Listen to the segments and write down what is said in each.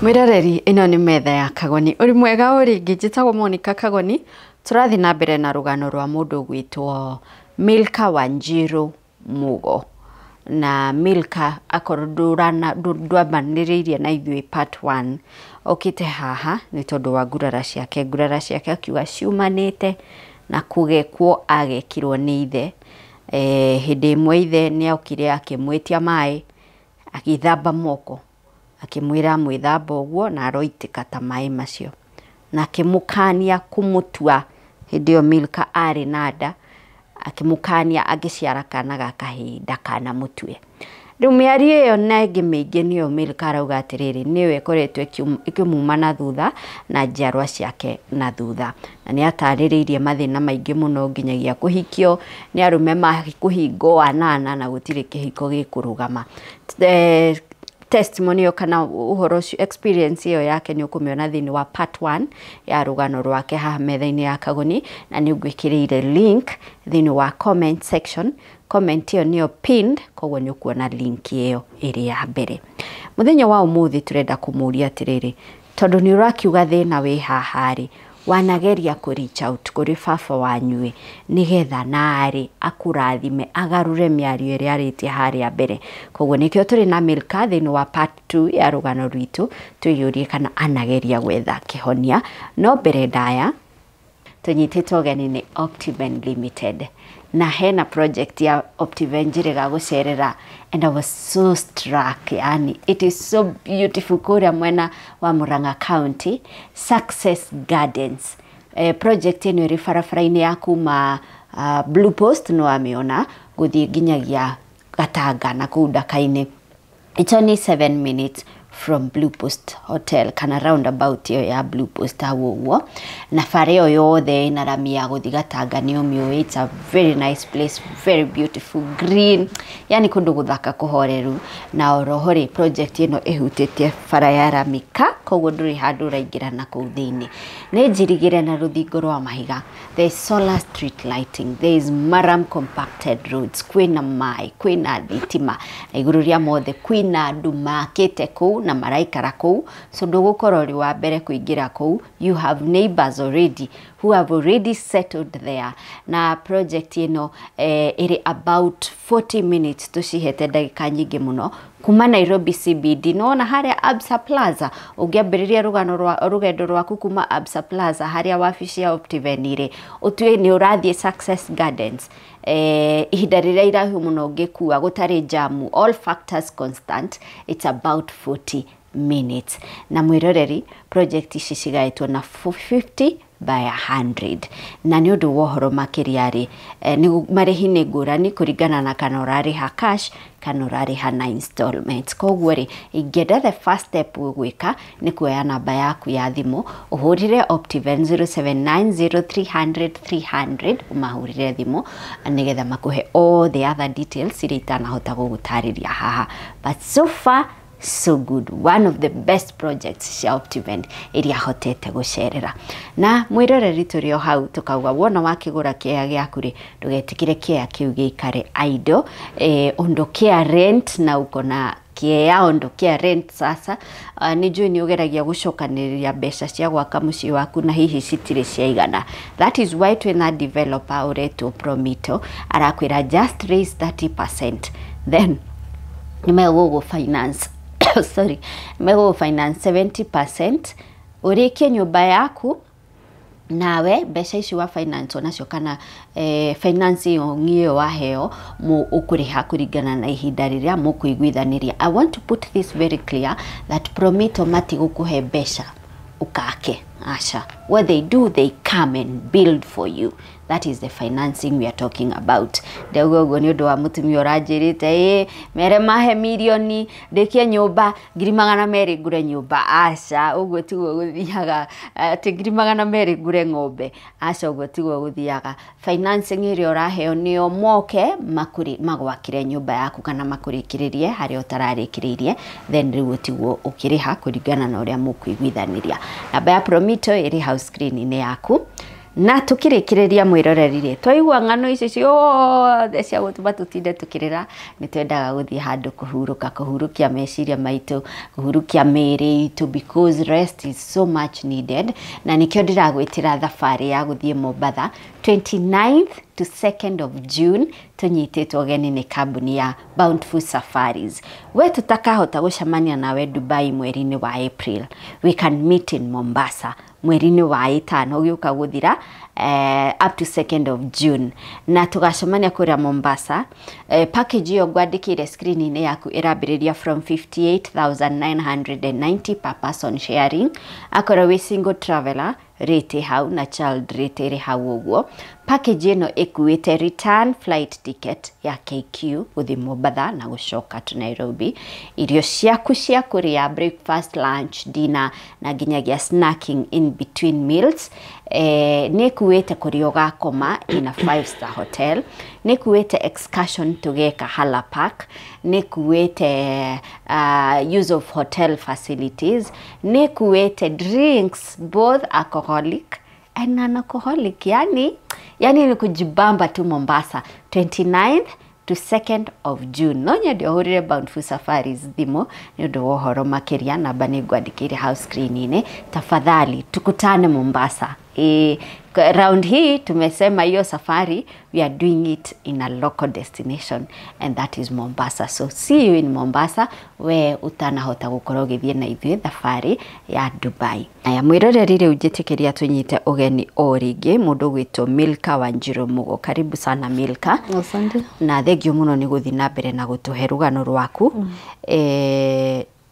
Mwĩroreri, ĩno nĩ metha ya Kagoni. Ũrĩ mwega o rĩngĩ, njĩtagwo Monica Kagoni. Tũrathiĩ na mbere na rũgano rwa mũndũ ũgwĩtwo Milka Wanjiru Mugo. Na Milka, akorwo ndwambanĩrĩirie na ithuĩ part 1, okĩte haha nĩ tondũ wa ngurara ciake. Ngurara ciake akiuga ciumanĩte na kũgekwo agekirwo nĩ ithe. Hĩndĩ ĩmwe ithe nĩ okire akĩmwĩtia maĩ, agĩthamba moko, akĩmwĩra amwĩthamba ũguo na aroitĩka ta maĩ macio, na akĩmũkania kũmũtua. Hĩndĩ ĩyo Milka arĩ na nda, akĩmũkania angĩciara kana ga kahĩĩ ndakanamũtue. Rĩu mĩario ĩyo na ĩngĩ mĩingĩ nĩyo Milka arauga atĩrĩrĩ, nĩyo ĩkoretwo ĩkĩmuma na thutha na njiarwa ciake na thutha. Na nĩ atarĩrĩirie mathĩna maingĩ mũno, nginyagia kũhikio nĩ arũme kũhingwo anana na gũtirĩ kĩhiko gĩkũrũgama. Testimony ĩyo kana ũhoro ũcio, experience ĩyo yake, nĩ ũkũmĩona thĩinĩ wa part 1 ya rũgano rwake haha metha-inĩ ya Kagoni, na nĩ ngwĩkĩrĩire link thĩinĩ wa comment section. Comment ĩyo nĩyo pinned, koguo nĩ ũkuona link ĩyo ĩrĩ ya mbere. Mũthenya wa ũmũthĩ tũrenda kũmũria atĩrĩrĩ, tondũ nĩ ũrakiuga thĩna wĩ haha rĩ, wanageria kũ reach out kũrĩ baba wanyu ĩ, nĩgetha narĩ akũrathime, agarũre mĩario ĩrĩa arĩtie harĩa mbere? Koguo nĩkĩo tũrĩ na Milka thĩinĩ wa part 2 ya rũgano rwitũ, twĩyũrie kana anageria gwetha kĩhonia. No mbere ndaya, tũnyitĩtwo ũgeni nĩ Optiven Limited, na hena project ya Optiven njĩrĩga gũcerera and I was so struck, yani it is so beautiful, kũrĩa mwena wa Murang'a County, Success Gardens. Project ĩno ĩrĩ barabara-inĩ ya kuma Blue Post, no amĩona, gũthiĩ nginyagia Gatanga na kũu Ndaka-inĩ. It's only 7 minutes from Blue Post Hotel kana roundabout ĩyo ya Blue Post hau ũguo, na bara ĩyo yothe ĩna rami ya gũthiĩ Gatanga nĩ ũmĩũĩ. It's a very nice place, very beautiful, green, yani kũndũ gũthaka kũhoreru. Na oroho rĩ, project ĩno ĩhutĩtie bara ya ramika, koguo ndũrĩ handũ ũraingĩra na kũu thĩinĩ. Nĩ njirigĩre na rũthingo rwa mahiga. There is solar street lighting, there is murram compacted roads, kwĩna maĩ, kwĩna thitima, na igũrũ rĩa mothe kwĩna andũ makĩte kũu na maraikara kũu. So ndũgũkorwo ũrĩ wa mbere kũingĩra kũu, you have neighbors already who have already settled there. Na project ĩno ĩrĩ about 40 minutes, tũcihete ndagĩka nyingĩ mũno, kuma Nairobi CBD. Nĩwona harĩa Absa Plaza, ũngĩambĩrĩria rũgano rwa rũgendo rwaku kuma Absa Plaza harĩa wabici ya Optiven ĩrĩ, ũtue nĩ ũrathiĩ Success Gardens, ihinda rĩrĩa iraihu mũno ũngĩkua gũtarĩ jamu, all factors constant, it's about 40 minutes. Na mwĩroreri, project ici cigaĩtwo na 50 by 100. Na nĩ ũndũ wa ũhoro makĩria rĩ, marĩhi nĩ ngũrani kũringana na kana ũrarĩha cash kana ũrarĩha na installments. Koguo rĩ, ingĩenda the first step ũgwĩka nĩ kuoya namba yaku ya thimũ, ũhũrĩre Optiven 0790 300 300, ũmahũrĩre thimũ nĩgetha makũhe all the other details iria itanahota gũgũtarĩria haha. But so far so good, one of the best projects cia Optiven iria hotete gũcerera. Na mwĩroreri, tũrĩ o hau tũkauga wona wakĩgũra kĩea gĩaku rĩ, ndũgetĩkĩre kĩea kĩu gĩikare idle. Ondokea rent na uko na kĩea, ondokea rent sasa. Nĩ njũĩ nĩ ũgeragia gũcokanĩrĩria mbeca cia gwaka mũciĩ waku na hihi citirĩ ciaigana. That is why twĩna developer ũretwo Promito, arakwĩra just raise 30%, then nĩ megũgũ finance, sorry, megũgũ finance 70% ũrĩkie nyũmba yaku. Nawe mbeca ici wa finance onacio kana finance ĩyo ĩyo waheo ũkũrĩha kũringana na ihinda rĩrĩa mũkũiguithanĩria. I want to put this very clear that Promito matigũkũhe mbeca ukake, aca. What they do, they come and build for you. That is the financing we are talking about. Ndauga ũguo nĩ ũndũ wa mũtumia ũranjĩrĩte, ĩ mere mahe mirioni ndĩkie nyũmba, 200,000 ngũre nyũmba. Aca, ũguo tiguo gũthiaga. Atĩ 200,000 ngũre ng'ombe? Aca, ũguo tiguo gũthiaga. Financing ĩrĩa ũraheo nĩo moke makũrĩ magwakĩre nyũmba yaku kana makũrĩkĩrĩrie harĩa ũtararĩkĩrĩirie, then rĩu ũtigwo ũkĩrĩha kũringana na ũrĩa mũkũiguithanĩria. Namba ya Promito ĩrĩ hau screen-inĩ yaku. Na tukirikireria mwiroreri twaigua ng'ano icio ciothe cia gũtũma tũtinde tukĩrĩra, nĩ twendaga gũthiĩ handũ kũhurũka, kũhurũkia meciria maitũ, kũhurũkia mĩĩrĩ itũ, because rest is so much needed. Na nĩkĩo ndĩragwĩtĩra thabarĩ ya gũthiĩ Mombatha 29th to 2nd of June, tũnyitĩtwo ũgeni nĩ kambuni ya Bountiful Safaris. We tũtakahota gũcemania nawe Dubai mweri-inĩ wa April, we can meet in Mombasa mweri-inĩ wa ĩtano ũgĩũka gũthira, up to 2nd of June, na tũgacemania kũrĩa Mombasa. Package ĩyo ngwandĩkĩire screen-inĩ yaku ĩrambĩrĩria from 58,990 per person sharing. Akorwo wĩ single traveler, rate hau, na child rate ĩrĩ hau ũguo. Package ĩno ĩkuĩte return flight ticket ya KQ gũthiĩ Mombatha na gũcoka to Nairobi, irio ciaku cia kũrĩa, breakfast, lunch, dinner na nginyagia snacking in between meals. Nĩ ĩkuĩte kũrĩa ũgakoma in a 5 star hotel, nĩ ĩkuĩte excursion tũgeka Hala Park, nĩ ĩkuĩte use of hotel facilities, nĩ ĩkuĩte drinks, both alcoholic and non-alcoholic. Yani ni kujibamba tu Mombasa 29th to 2nd of June. No nyende ũhũrĩre Bountiful Safaris thimũ nĩ ũndũ wa ũhoro makĩria, namba nĩ ngwandĩkĩire hau screen-inĩ. Tafadhali tukutane Mombasa. Round hii tumesema hiyo safari we are doing it in a local destination, and that is Mombasa. So see you in Mombasa, we utanahota gũkorwo ũgĩthiĩ na ithuĩ thabarĩ ya Dubai. Aya mwĩroreri, rĩu njĩtĩkĩria tũnyite ũgeni o rĩngĩ mũndũ gwĩtwo Milka Wanjiru Mugo. Karibu sana, Milka. Asante. Na thengio mũno nĩ gũthiĩ na mbere na gũtũhe rũgano rwaku.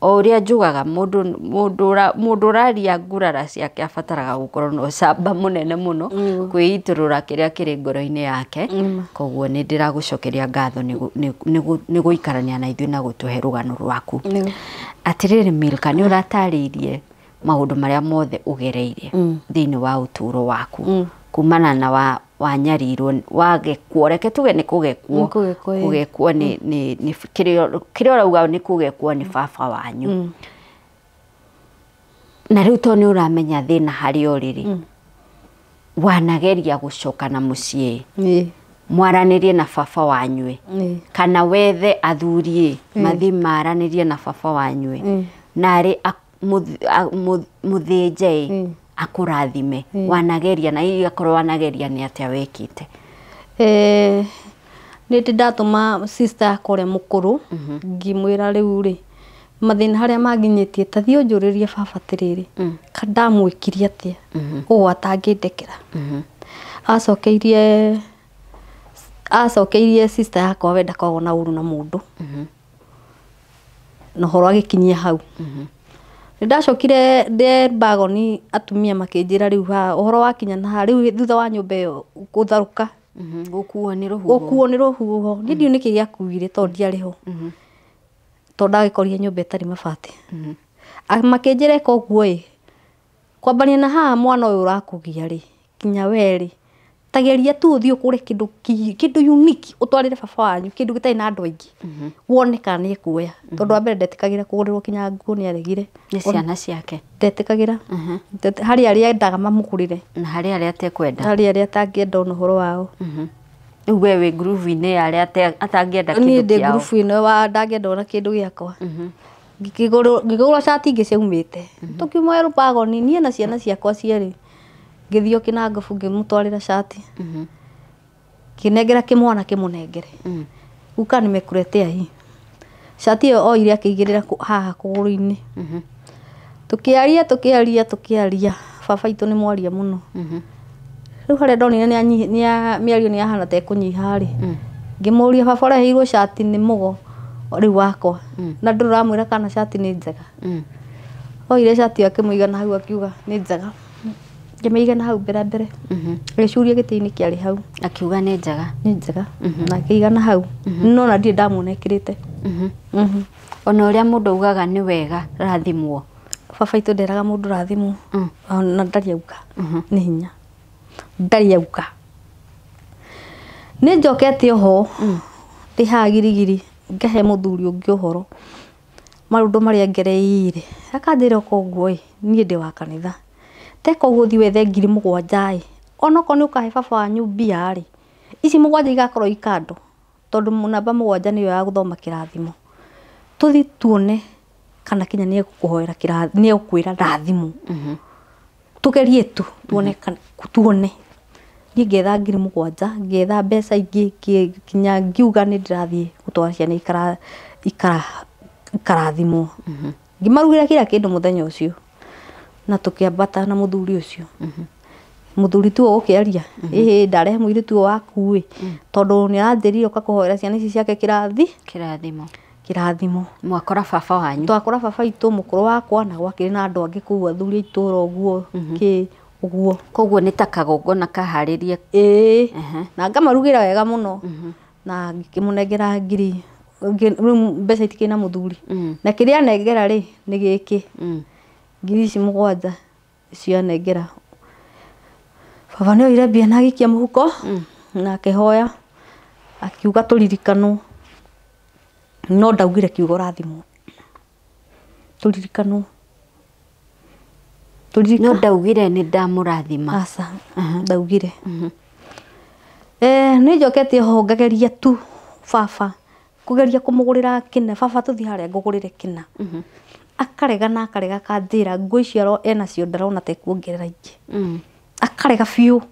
O ũrĩa njugaga, mũndũ ũraria ngurara ciake abataraga gũkorwo na ũcamba mũnene mũno kwĩitũrũra kĩrĩa kĩrĩ ngoro-inĩ yake. Koguo nĩ ndĩragũcokeria ngatho nĩ gũikarania na ithuĩ na gũtũhe rũgano rwaku. Atĩrĩrĩ Milka, nĩ ũratarĩirie maũndũ marĩa mothe ũgereire thĩinĩ wa ũtũũro waku kumana na wa wanyarirwo, wagekwo, reke tuge nĩ kũgekwo. Nĩ kũgekwo, ĩĩ. Kũgekwo nĩ kĩrĩa ũrauga nĩ kũgekwo nĩ baba wanyu. Na rĩu to nĩ ũramenya thĩna harĩa ũrĩ rĩ, wanageria gũcoka na mũciĩ mwaranĩrie na baba wanyu ĩ, kana wethe athuri ĩ mathiĩ maranĩrie na baba wanyu ĩ, narĩ mũthĩnje ĩ, akũrathime? Wanageria? Na hihi akorwo wanageria, nĩ atĩa wekĩte? Nĩ ndĩ ndatũma sister yakwa ũrĩa mũkũrũ, ngĩmwĩra rĩu rĩ mathĩna harĩa manginyĩtie, ta thiĩ ũnjũrĩrie baba atĩrĩrĩ, ka ndamwĩkirie atĩa ũũ atangĩndekera. Acokeirie sister yakwa we ndakoragwo na ũru na mũndũ, na ũhoro agĩkinyia hau. Nĩ ndacokire ndĩ bagoni, atumia makĩnjĩra rĩu haha ũhoro wakinya na haha rĩu thutha wa nyũmba ĩyo gũtharũka, Gũkuo nĩ rũhuho. Gũkuo nĩ rũhuho. Niĩ ndiũĩ nĩkĩ gĩakuire tondũ ndiarĩ ho, tondũ ndagĩkorire nyũmba ĩtarĩ mabati. Makĩnjĩra ĩka ũguo ĩ, kwambania na haha mwana ũyũ ũrakũgia rĩ, kinya we rĩ, tageria tu ũthiĩ ũkũre kĩndũ kĩndũ unique ũtwarĩre baba wanyu, kĩndũ gĩtarĩ na andũ aingĩ, wone kana nĩ ekuoya. Tondũ wa mbere ndetĩkagĩra kũgũrĩrwo kinya nguo, nĩ aregire. Nĩ ciana ciake? Ndetĩkagĩra. Harĩ arĩa endaga mamũgũrĩre, na harĩ arĩa atekwenda. Harĩ arĩa atangĩenda ona ũhoro wao. Rĩu we wĩ ngurubu-inĩ ya arĩa atangĩenda Niĩ kĩndũ ndĩ kĩao? Ngurubu ĩno wa ndangĩenda ona kĩndũ gĩakwa. Ngĩgũra cati ingĩ ciaumĩte, tũkiuma rũbagoni niĩ na ciana ciakwa cierĩ, ngĩthiĩ o kĩnangobu, ngĩmũtwarĩra cati, ngĩnengera kĩmwana kĩmũnengere, guka nimekuletea hii cati. Ĩyo oire akĩigĩrĩra haha kũgũrũ-inĩ. Tũkĩaria, tũkĩaria, tũkĩaria, baba itũ nĩ mwaria mũno. Rĩu harĩa ndonire mĩario nĩ yahana ta ĩkũnyiha rĩ, ngĩmũria, "Baba, ũreheirwo cati nĩ mũgo rĩu wakwa na ndũrĩ ũramwĩra kana cati nĩ njega?" Oire cati ĩyo akĩmũiga na hau, akiuga nĩ njega. Ngĩmĩiga na hau mbere mbere, agĩcuria gĩtĩ-inĩ kĩarĩ hau. Akiuga nĩ njega? Nĩ njega, na akĩiga na hau, no na ndirĩ ndamuona ĩkĩrĩte. Ona ũrĩa mũndũ augaga nĩ wega, rathimwo. Baba itũ nderaga mũndũ rathimwo, ona ndarĩ auga nĩ hinya, ndarĩ auga. Nĩ njokete oho ndĩ haha girigiri, ngahe mũthuri ũngĩ ũhoro maũndũ marĩa ngereire, akanjĩra, "Oka ũguo ĩ, niĩ ndĩ wa kanitha, teka ũguo, thiĩ wethe 7,000 ĩ." Onokorwo nĩ ũkahe baba wanyu mbia rĩ, ici 7 igakorwo ikando, tondũ namba 7 nĩyo ya gũthoma kĩrathimo. Tũthiĩ tuone kana kinya nĩ egũkũhoera kĩrathimo, nĩ egũkwĩra rathimo. Tũgerie tu tuone kana tuone. Niĩ ngĩetha ngiri 7, ngĩetha mbeca ingĩ, nginya ngiuga nĩ ndĩrathiĩ gũtwara ciana ikarathimwo. Ngĩmarugĩra kila kĩndũ mũthenya ũcio. Na tũkĩambata na mũthuri ũcio. Mũthuri tu ũgũkĩaria, ĩhĩ ndarehe mũirĩtu ũyũ waku ĩ, tondũ nĩ aranjĩrire ũka kũhoera ciana ici ciake kĩrathimo. Kĩrathimo. Mwakora baba wanyu. Twakora baba witũ, mũkũrũ wakwa, na gwakĩrĩ na andũ angĩ kũu, athuri a itũũra ũguo, kĩ ũguo. Koguo nĩ ta kagongona kaharĩrie. Ĩĩ. Na ngamarugĩra wega mũno. Na ngĩkĩmũnengera ngiri, rĩu mbeca itikĩrĩ na mũthuri. Na kĩrĩa anengera rĩ, nĩ gĩkĩ. Ngiri ici 7 icio anengera. Baba nĩ oire mbia na agĩikia mũhuko, na akĩhoya, akiuga tũririkanwo. No ndaugire kiugo rathimwo. Tũririkanwo. No ndaugire nĩ ndamũrathima. Aca, ndaugire. Nĩ njoketie ho ngageria tu baba, kũgeria kũmũgũrĩra kĩna, baba tũthiĩ harĩa ngũgũrĩre kĩna. Akarega na akarega akanjĩra nguo icio enacio ndarona ta ekuongerera ingĩ. Akarega biũ.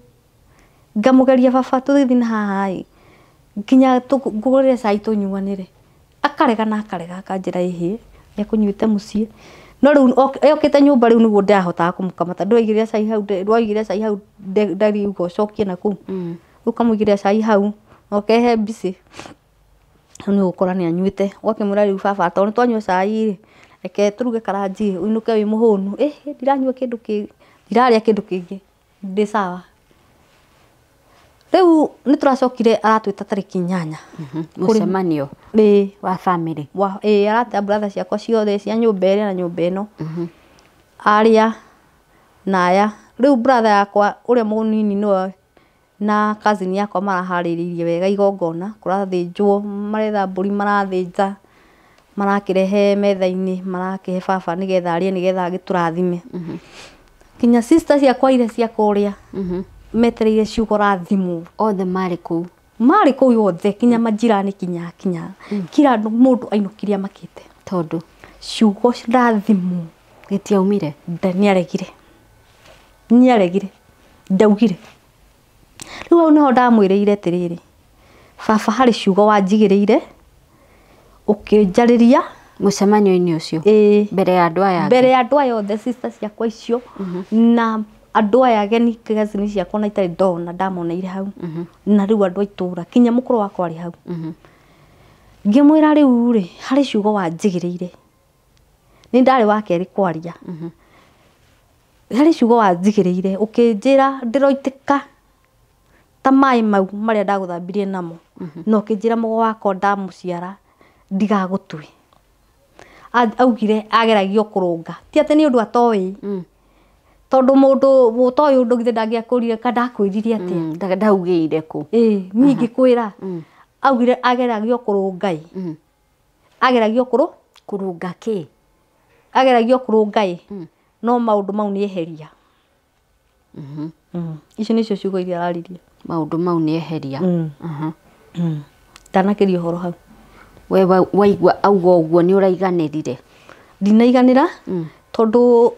Ngamũgeria baba tũthiĩ na haha ĩ, nginya ngũgũrĩre cai tũnyuanĩre. Akarega na akarega akanjĩra ĩhĩ, nĩ ekũnyuĩte mũciĩ. No rĩu okĩte nyũmba rĩu nĩguo ndĩrahotaga kũmũkamata. Ndwaigĩrĩra cai hau, ndwaigĩrĩra cai hau, ndariuga ũcokie na kũu. Ũkamũigĩrĩra cai hau, na ũkehe mbici. Hau nĩ ũgũkora nĩ anyuĩte. Ũgakĩmwĩra rĩu baba, tondũ nĩ twanyua cai rĩ, reke tũruge karanji, ũinũke wĩ mũhũnu. Ĩhĩ, ndiranyua kĩndũ kĩngĩ, ndirarĩa kĩndũ kĩngĩ, ndĩ sawa. Rĩu nĩ tũracokire aratwĩta tarĩki 8. Mũcemanio wa family. Ĩĩ, arata brother ciakwa ciothe cia nyũmba ĩrĩa na nyũmba ĩno. Aria na aya. Rĩu brother yakwa ũrĩa mũnini nĩwe na cousin yakwa maraharĩrĩirie wega igongona, kũrathĩnjwo, maretha mbũri marathĩnja, marakĩrehe metha-inĩ, marakĩhe baba nĩgetha arĩe, nĩgetha agĩtũrathime. Nginya sister ciakwa iria cia kũrĩa, metereire ciugo rathimwo. Othe marĩ kũu. Marĩ kũu othe, kinya majirani, kinya kinya. Kila mũndũ ainũkirie amakĩte. Tondũ ciugo rathimwo gĩtiaumire. Nĩaregire. Nĩaregire. Ndaugire. Rĩu hau nĩho ndamwĩrĩire atĩrĩrĩ, baba harĩ ciugo wanjigĩrĩire, ũkĩnjarĩria mũcemanio-inĩ ũcio. Ĩĩ. Mbere ya andũ aya angĩ. Mbere ya andũ aya othe, sister ciakwa icio, na andũ aya ageni cousin ciakwa na itarĩ ndona, ndamoneire hau. Na rĩu andũ a itũũra, kinya mũkũrũ wakwa arĩ hau. Ngĩmwĩra rĩu rĩ, harĩ ciugo wanjigĩrĩire. Nĩ ndarĩ wa kerĩ kwaria. Harĩ ciugo wanjigĩrĩire, ũkĩnjĩra ndĩroitĩka ta maĩ mau marĩa ndagũthambirie namo. Na ũkĩnjĩra mũgo wakwa ndamũciara ndigagũtue. Augire ageragio kũrũnga. Ti atĩ nĩ ũndũ atoĩ. Tondũ mũndũ ũtoĩ ũndũ githĩ ndangĩakũrire kana ndakwĩrire atĩa. Ndaugĩire kũ. Ĩĩ, niĩ ngĩkwĩra. Augire ageragio kũrũnga ĩ. Ageragio kũrũnga kĩ? Ageragio kũrũnga ĩ. No maũndũ mau nĩ eheria. Icio nĩcio ciugo iria araririe. Maũndũ mau nĩ eheria. Ndanakĩria ũhoro hau. We waigua auga ũguo nĩ ũraiganĩrire? Ndinaiganĩra, tondũ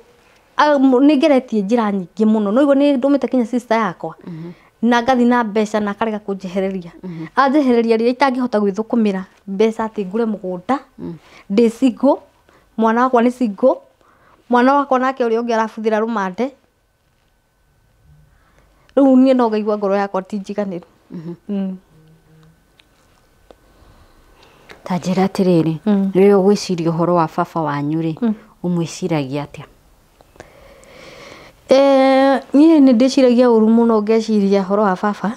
nĩ ngeretie njĩra nyingĩ mũno. No igua nĩ ndũmĩte kinya sister yakwa. Na ngathi na mbeca na akarega kũnjehereria. Anjehereria rĩrĩa itangĩhota gwĩthũkũmĩra mbeca atĩ ngũre mũgũnda, ndĩ single, mwana wakwa nĩ single, mwana wakwa nake ũrĩa ũngĩ arabuthĩra rũmande. Rĩu niĩ no ngaigua ngoro yakwa ti njiganĩru. Ta njĩra atĩrĩrĩ, rĩrĩa ũgwĩciria ũhoro wa baba wanyu rĩ, ũmwĩciragia atĩa? Niĩ nĩ ndĩciragia ũru mũno ngeciria ũhoro wa baba.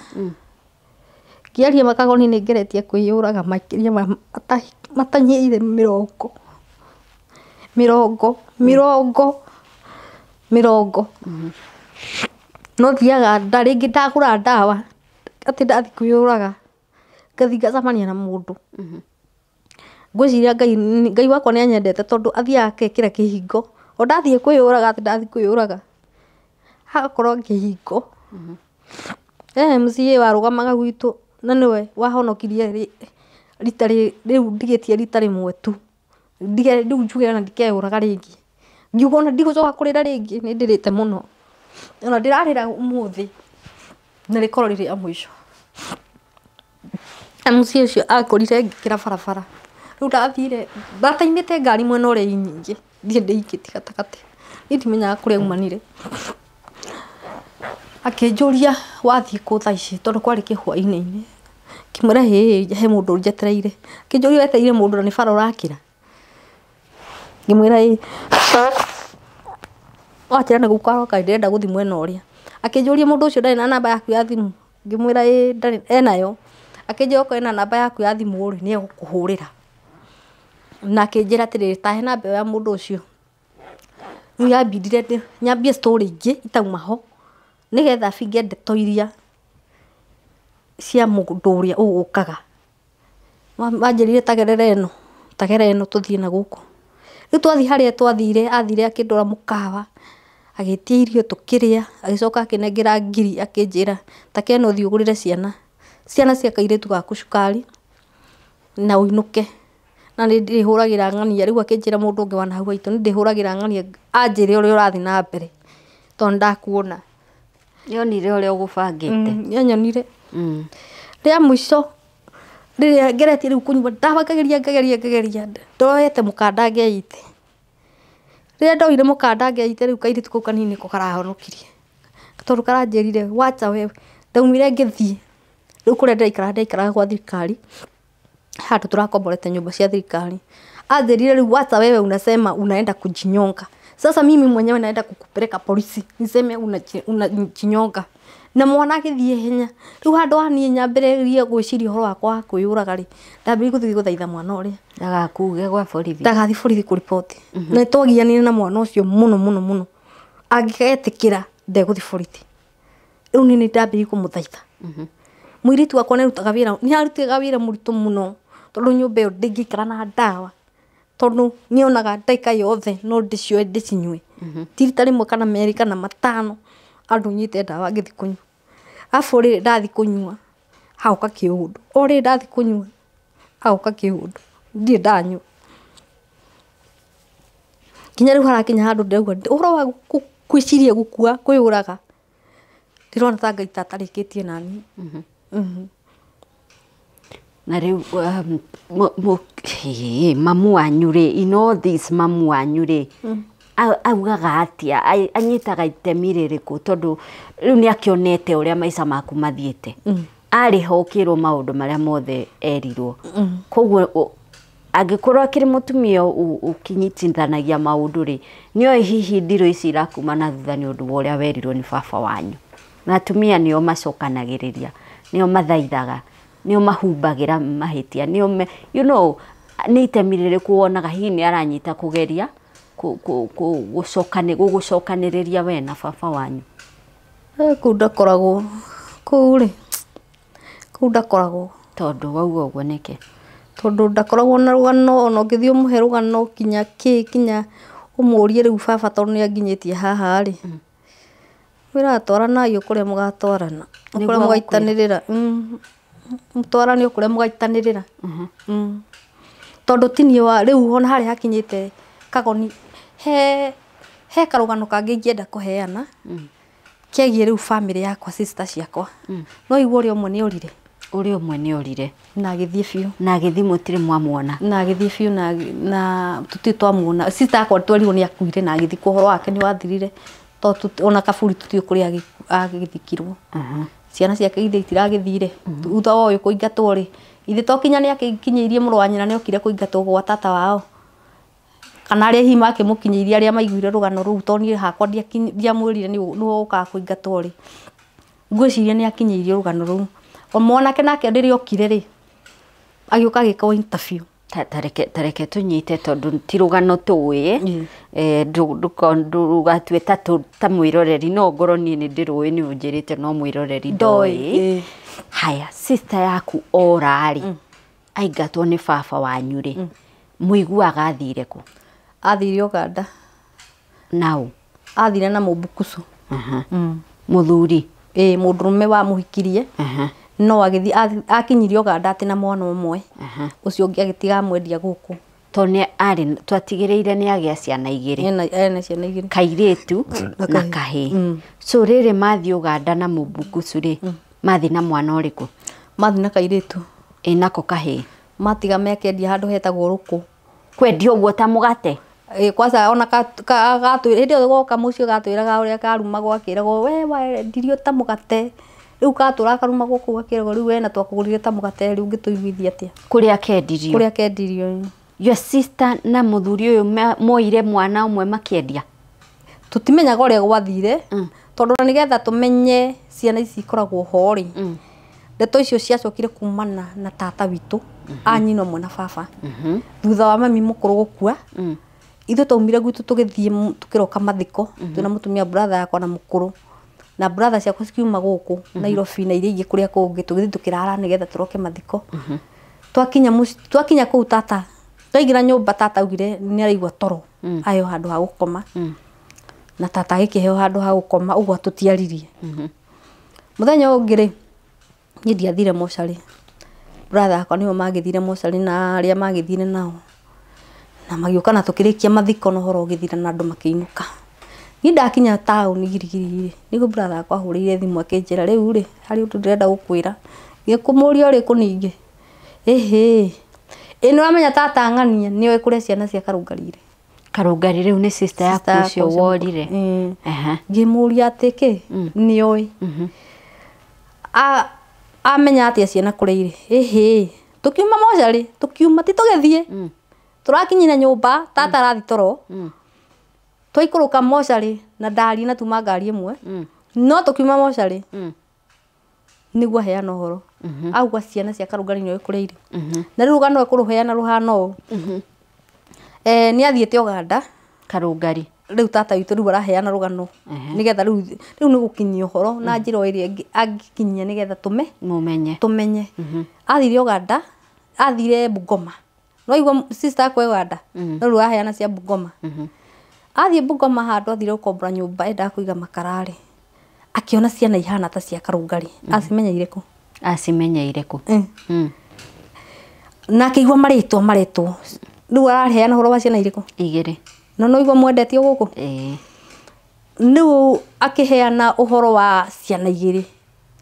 Ngĩaria makagoni nĩ ngeretie kwĩyũraga makĩria ma matanyihĩire mĩrongo. Mĩrongo, mĩrongo, mĩrongo. No thiaga nda rĩngĩ ndagũra ndawa, atĩ ndathiĩ kwĩyũraga, ngathiĩ ngacemania na mũndũ. Ngwĩciria Ngai wakwa nĩ anyendete tondũ athiaga akekĩra kĩhingo. O ndathiĩ kwĩyũraga atĩ ndathiĩ kwĩyũraga, hagakorwo kĩhingo. He MCA warũgamaga gwitũ na nĩwe wahonokirie rita rĩu ndigĩtie rita rĩmwe tu. Ndige rĩu njuge ona ndikeyũraga rĩngĩ. Ngiuga ona ndigũcoka kũrĩra rĩngĩ nĩ ndĩrĩte mũno. Ona ndĩrarĩra ũmũthĩ na rĩkorwo rĩ rĩa mũico. MCA ũcio akorire ngĩkĩra barabara. Rĩu ndathire ndataimĩte ngari mwena ũrĩa i nyingĩ thiĩ ndĩikĩtie gatagatĩ. Niĩ ndimenyaga kũrĩa aumanire. Akĩnjũria wathiĩ kũ thaa ici tondũ kwarĩ kĩhwainĩ-inĩ. Ngĩmwĩra hĩĩ he mũndũ njetereire. Akĩnjũria wetereire mũndũ na nĩ bara ũrakĩra. Ngĩmwĩra ĩĩ. Wakĩra nĩ gũka aroka ndĩrenda gũthiĩ mwena ũrĩa. Akĩnjũria mũndũ ũcio ndarĩ na namba yaku ya thimũ. Ngĩmwĩra ĩĩ ndarĩ enayo. Akĩnjĩra okorwo ena namba yaku ya thimũ rĩ nĩ egũkũhũrĩra. Na akĩnjĩra atĩrĩrĩ tahe namba ĩyo ya mũndũ ũcio. Rĩu yambindire nyambie story ingĩ itauma ho nĩgetha binge ndeto iria cia mũndũ ũrĩa ũgũkaga. Manjĩrire tagerera ĩno tagera ĩno tũthiĩ na gũkũ. Rĩu twathiĩ harĩa twathire athire akĩndwara mũkawa agĩtia irio tũkĩrĩa agĩcoka akĩnengera ngiri akĩnjĩra ta kena ũthiĩ ũgũrĩre ciana ciana cia kairĩtu gaku cukari na ũinũke. Na nĩ ndĩhũragĩra ng'ania rĩu akĩnjĩra mũndũ ũngĩ wa nahau haitũ nĩ ndĩhũragĩra ng'ania anjĩre ũrĩa ũrathiĩ na mbere tondũ nĩ ndakuona. Nĩonire ũrĩa ũgũbangĩte. Nĩanyonire. Rĩa mũico rĩrĩa ngeretie rĩu kũnyua ndawa ngageria ngageria ngageria ndoete mũkanda ngeite. Rĩrĩa ndoire mũkanda ngeite rĩu kairĩtu kau kanini nĩko karahonokirie. Tondũ karanjĩrire wacha wewe. Ndaumire ngĩthiĩ. Rĩu kũrĩa ndĩraikara ndĩraikaraga gwa thirikari. Handũ tũrakomborete nyũmba cia thirikari. Anjĩrire rĩu wacha wewe unasema unaenda kujinyonga. Sasa mimi mwenyewe naenda kukupeleka polisi niseme unajinyonga. Na mwana agĩthiĩ ihenya. Rĩu handũ ha niĩ nyambĩrĩrie gwĩciria ũhoro wakwa wa kwĩyũraga rĩ, ndambĩrĩirie gũthiĩ gũthaitha mwana ũrĩa. Ndagakuge gwa borithi. Ndagathiĩ borithi kũriboti. Na nĩtwagianire na mwana ũcio mũno mũno mũno. Angĩgetĩkĩra ndegũthiĩ borithi. Rĩu niĩ nĩndambĩrĩirie kũmũthaitha. Mũirĩtu wakwa nĩarutaga wĩra, nĩarutaga wĩra mũritũ mũno tondũ nyũmba ĩyo ndĩngĩikara na ndawa. Tondũ nĩonaga ndagĩka yothe no ndĩcioe ndĩcinyue. Ti rita rĩmwe kana merĩ kana matano andũ nyuĩte ndawa ngĩthiĩ kũnyua. Arabu rĩrĩ ndathiĩ kũnyua hagoka kĩũndũ. O rĩrĩ ndathiĩ kũnyua hagoka kĩũndũ. Ndirĩ ndanyua. Nginya rĩu harakinya handũ ndĩrauga ũhoro wa gwĩciria gũkua kwĩyũraga ndĩrona ta Ngai ta atarĩkĩtie naniĩ. Na rĩu mamu wanyu rĩ, in all this mamu wanyu rĩ augaga atĩa, anyitaga itemi rĩrĩkũ tondũ rĩu nĩ akĩonete ũrĩa maica maku mathiĩte. Arĩ ho ũkĩrwo maũndũ marĩa mothe erirwo. Koguo angĩkorwo akĩrĩ mũtumia ũkĩnyitithanagia maũndũ rĩ, nĩoĩ hihi ndirũ ici irakuma na thutha nĩ ũndũ wa ũrĩa werirwo nĩ baba wanyu. Na atumia nĩo macokanagĩrĩria, nĩo mathaithaga, nĩo mahumbagĩra mahĩtia, nĩo you know, nĩ itemi rĩrĩkũ wonaga hihi nĩ aranyita kũgeria gũgũcokanĩrĩria we na baba wanyu? Kũu ndakoragwo kũu rĩ, kũu ndakoragwo. Tondũ wauga ũguo nĩkĩ? Tondũ ndakoragwo na rũgano ona ũngĩthiĩ ũmũhe rũgano kinya kĩ kinya ũmũrie rĩu baba tondũ nĩ anginyĩtie haha rĩ. Mwĩraga twaranai o kũrĩa mũgatwarana. O kũrĩa mũgaitanĩrĩra. Mũtwarane o kũrĩa mũgaitanĩrĩra. Tondũ ti niĩ wa rĩu ona harĩa hakinyĩte kagoni he karũgano kangĩ ingĩenda kũheana kegiĩ rĩu bamĩrĩ yakwa sister ciakwa. No igua ũrĩa ũmwe nĩ orire. Ũrĩa ũmwe nĩ orire. Na agĩthiĩ biũ. Na agĩthiĩ mũtirĩ mwamuona. Na agĩthiĩ biũ na tũtirĩ twamuona. Sister yakwa twerirwo nĩ akuire na agĩthikwo ũhoro wake nĩ wathirire. Tondũ ona kaburi tũtiũĩ kũrĩa agĩthikirwo. Ciana ciake ithe itiragĩthire. Thutha wa ũyũ kũingatwo rĩ, ithe to kinya nĩ akĩnginyĩirie mũrũ wa nyina nĩ okire kũingatwo gwa tata wao. Kana arĩa hihi makĩmũkinyĩirie arĩa maiguire rũgano rũu tondũ niĩ hakwa ndiamwĩrire nĩwe ũkaga kũingatwo rĩ. Ngwĩciria nĩ akinyĩirie rũgano rũu. O mwanake nake rĩrĩa okire rĩ, agĩũka agĩkwo interview. Tareke tũnyite tondũ ti rũgano tũĩ, ndũgatue ta mwĩroreri no ngorwo niĩ nĩ ndĩrũĩ nĩ ũnjĩrĩte no mwĩroreri ndoĩ. Haya, sister yaku ora rĩ, aingatwo nĩ baba wanyu rĩ, mũiguaga athire kũ? Athire Uganda. Nau? Athire na Mũmbukusu. Mũthuri? Ĩĩ mũndũrũme wamũhikirie. No agĩthiĩ akinyirie Uganda atĩ na mwana ũmwe. Ũcio ũngĩ agĩtiga amwendia gũkũ. To nĩ arĩ twatigĩrĩire nĩ agĩa ciana igĩrĩ. Ena ciana igĩrĩ. Kairĩtu na kahĩĩ. So rĩrĩ mathiĩ Uganda na Mũbukusu rĩ, mathiĩ na mwana ũrĩkũ? Mathiĩ na kairĩtu. Ĩ nako kahĩĩ. Matiga mekendia handũ hetagwo Rũkũ. Kwendio ũguo ta mũgate? Ĩ kwanza ona gatwĩra hĩndĩ ĩyo goka mũciĩ gatwĩraga ũrĩa karumagwo akĩragwo we wendirio ta mũgate. Rĩu gatũraga karumagwo kũu akĩragwo rĩu we na twakũgũrire ta mũgate rĩu ũngĩtũiguithia atĩa? Kũrĩa kendirio. Kũrĩa kendirio. Your sister na mũthuri ũyũ moire mwana ũmwe makĩendia? Tũtimenyaga ũrĩa gwathire tondũ na nĩgetha tũmenye ciana ici ikoragwo ho rĩ, ndeto icio ciacokire kumana na tata witũ a nyina ũmwe na baba. Thutha wa mami mũkũrũ gũkua, ithuĩ twaumire gwitũ tũgĩthiĩ tũkĩroka mathiko twĩna mũtumia brother yakwa na mũkũrũ na brother ciakwa cikiuma gũkũ Nairobi na iria ingĩ kũrĩa kũngĩ tũgĩthiĩ tũkĩrara nĩgetha tũroke mathiko. Twakinya kũu tata twaingĩra nyũmba tata augire nĩ araigua toro aheo handũ ha gũkoma. Na tata agĩkĩheo handũ ha gũkoma ũguo tũtiaririe. Mũthenya ũngĩ rĩ, niĩ ndiathire mocarĩ. Brother yakwa nĩo magĩthire mocarĩ na arĩa magĩthire nao. Na magĩũka na tũkĩrĩkia mathiko na ũhoro ũgĩthira na andũ makĩinũka. Niĩ ndakinya taũni Girigiri rĩ, nĩguo brother yakwa ahũrĩire thimũ akĩnjĩra rĩu rĩ, harĩ ũndũ ndĩrenda gũkwĩra. Ngĩkũmũria ũrĩkũ ningĩ? Ĩhĩ. Ĩ nĩ wamenya tata ng'ania nĩoĩ kũrĩa ciana cia Karũngari irĩ. Karũngari rĩu nĩ sister yaku ũcio worire. Ngĩmũria atĩ kĩ? Nĩoĩ. Amenya atĩa ciana kũrĩa irĩ? Ĩhĩ. Tũkiuma mocarĩ, tũkiuma ti tũgĩthiĩ. Tũrakinyire nyũmba, tata arathiĩ toro. Twaikũrũka mocarĩ na ndaria na tuma ngari ĩmwe. No tũkiuma mocarĩ nĩguo aheana ũhoro. Auga ciana cia Karũngari nĩoĩ kũrĩa irĩ. Na rĩu rũgano ekũrũheana rũhana ũũ. Nĩ athiĩte Uganda. Karũngari. Rĩu tata witũ rĩu araheana rũgano nĩgetha rĩu nĩ gũkinyia ũhoro na njĩra o ĩrĩa angĩkinyia nĩgetha mũmenye. Tũmenye. Athire Uganda, athire Bungoma. No igua sister yakwa Uganda, no rĩu araheana cia Bungoma. Athiĩ Bungoma handũ athire gũkombora nyũmba endaga kũiga makara rĩ, akĩona ciana ihana ta cia Karũngari. Acimenyeire kũ? Acimenyeire kũ? Na akĩigua marĩtwa maretwo. Rĩu araheana ũhoro wa ciana irĩkũ? Igĩrĩ. No no igua mwendetio gũkũ? Ĩĩ. Rĩu akĩheana ũhoro wa ciana igĩrĩ.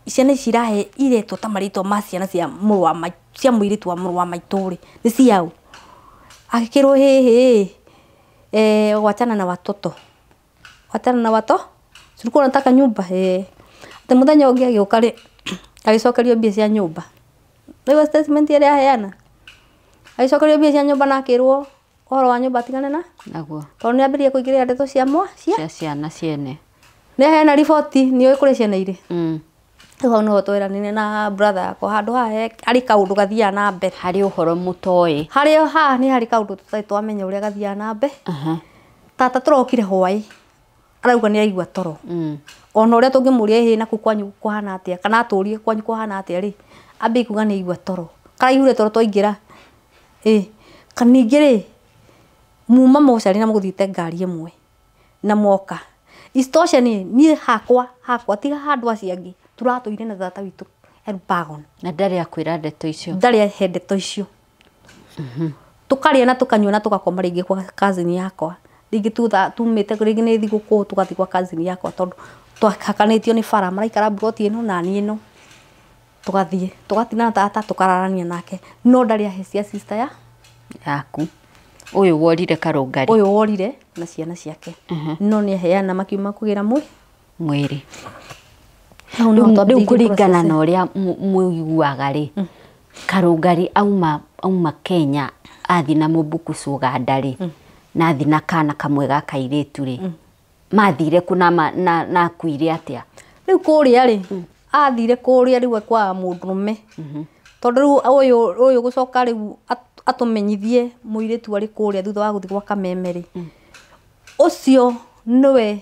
Ciana ici irahe iretwo ta marĩtwa ma ciana cia mũrũ wa maitũ, cia mũirĩtu wa mũrũ wa maitũ rĩ, nĩ ciaũ? Agĩkĩrwo hĩhĩ, wachana na watoto. Wachana na wato? Ulikuwa unataka nyumba? Ate mũthenya ũngĩ agĩũka rĩ, agĩcokerio mbia cia nyũmba. Nĩguo statement ĩrĩa aheana. Agĩcokerio mbia cia nyũmba na akĩrwo ũhoro wa nyũmba atigane na? Naguo. Tondũ nĩ ambĩrĩria kũingĩrĩra ndeto cia mwa? Cia ciana ciene. Nĩ aheana riboti nĩoĩ kũrĩa ciana irĩ. Rĩu hau nĩho tweranire na brother yakwa handũ haha harĩ kaũndũ gathiaga na mbere. Harĩ ũhoro mũtoĩ. Harĩ haha nĩ harĩ kaũndũ tũtarĩ twamenya ũrĩa gathiaga na mbere. Tata tũrokire hwaĩ arauga nĩ araigua toro. Ona ũrĩa tũngĩmũria ĩhĩ naku kwanyu kũhana atĩa kana atũrie kwanyu kũhana atĩa rĩ, ambie kuga nĩ aigua toro. Karaiguire toro twaingĩra. Ĩ ningĩ rĩ, muma mocarĩ na mũgũthiĩte ngari ĩmwe na mwoka. Isitoshe niĩ hakwa tiga handũ acio angĩ tũratũire na tata witũ Elbagon. Na ndarĩ akwĩra ndeto icio. Ndarĩ ahe ndeto icio. Tũkarĩa na tũkanyua na tũgakoma rĩngĩ kwa cousin yakwa. Rĩngĩ tumĩte rĩngĩ nĩ thigũkũ tũgathiĩ kwa cousin yakwa tondũ twahakanĩtio nĩ bara maraikara mburoti ĩno na niĩ ĩno. Tũgathiĩ tũgatinda na tata tũkararania nake no ndarĩ ahe cia sister ya yaku. Ũyũ worire Karũngari. Ũyũ worire na ciana ciake. No nĩ aheana makiuma kũgĩra mwĩrĩ. Rĩu kũringana na ũrĩa mũiguaga rĩ, Karũngari auma Kenya athiĩ na Mũbukusu Uganda rĩ, na athiĩ na kana kamwe ga kairĩtu rĩ, mathire kũ na akuire atĩa? Rĩu kũrĩa rĩ, athire kũrĩa rĩu kwa mũndũrũme. Tondũ rĩu ũyũ gũcoka rĩu atũmenyithie mũirĩtu arĩ kũrĩa thutha wa gũthiĩ gwa Kameme rĩ, ũcio nĩwe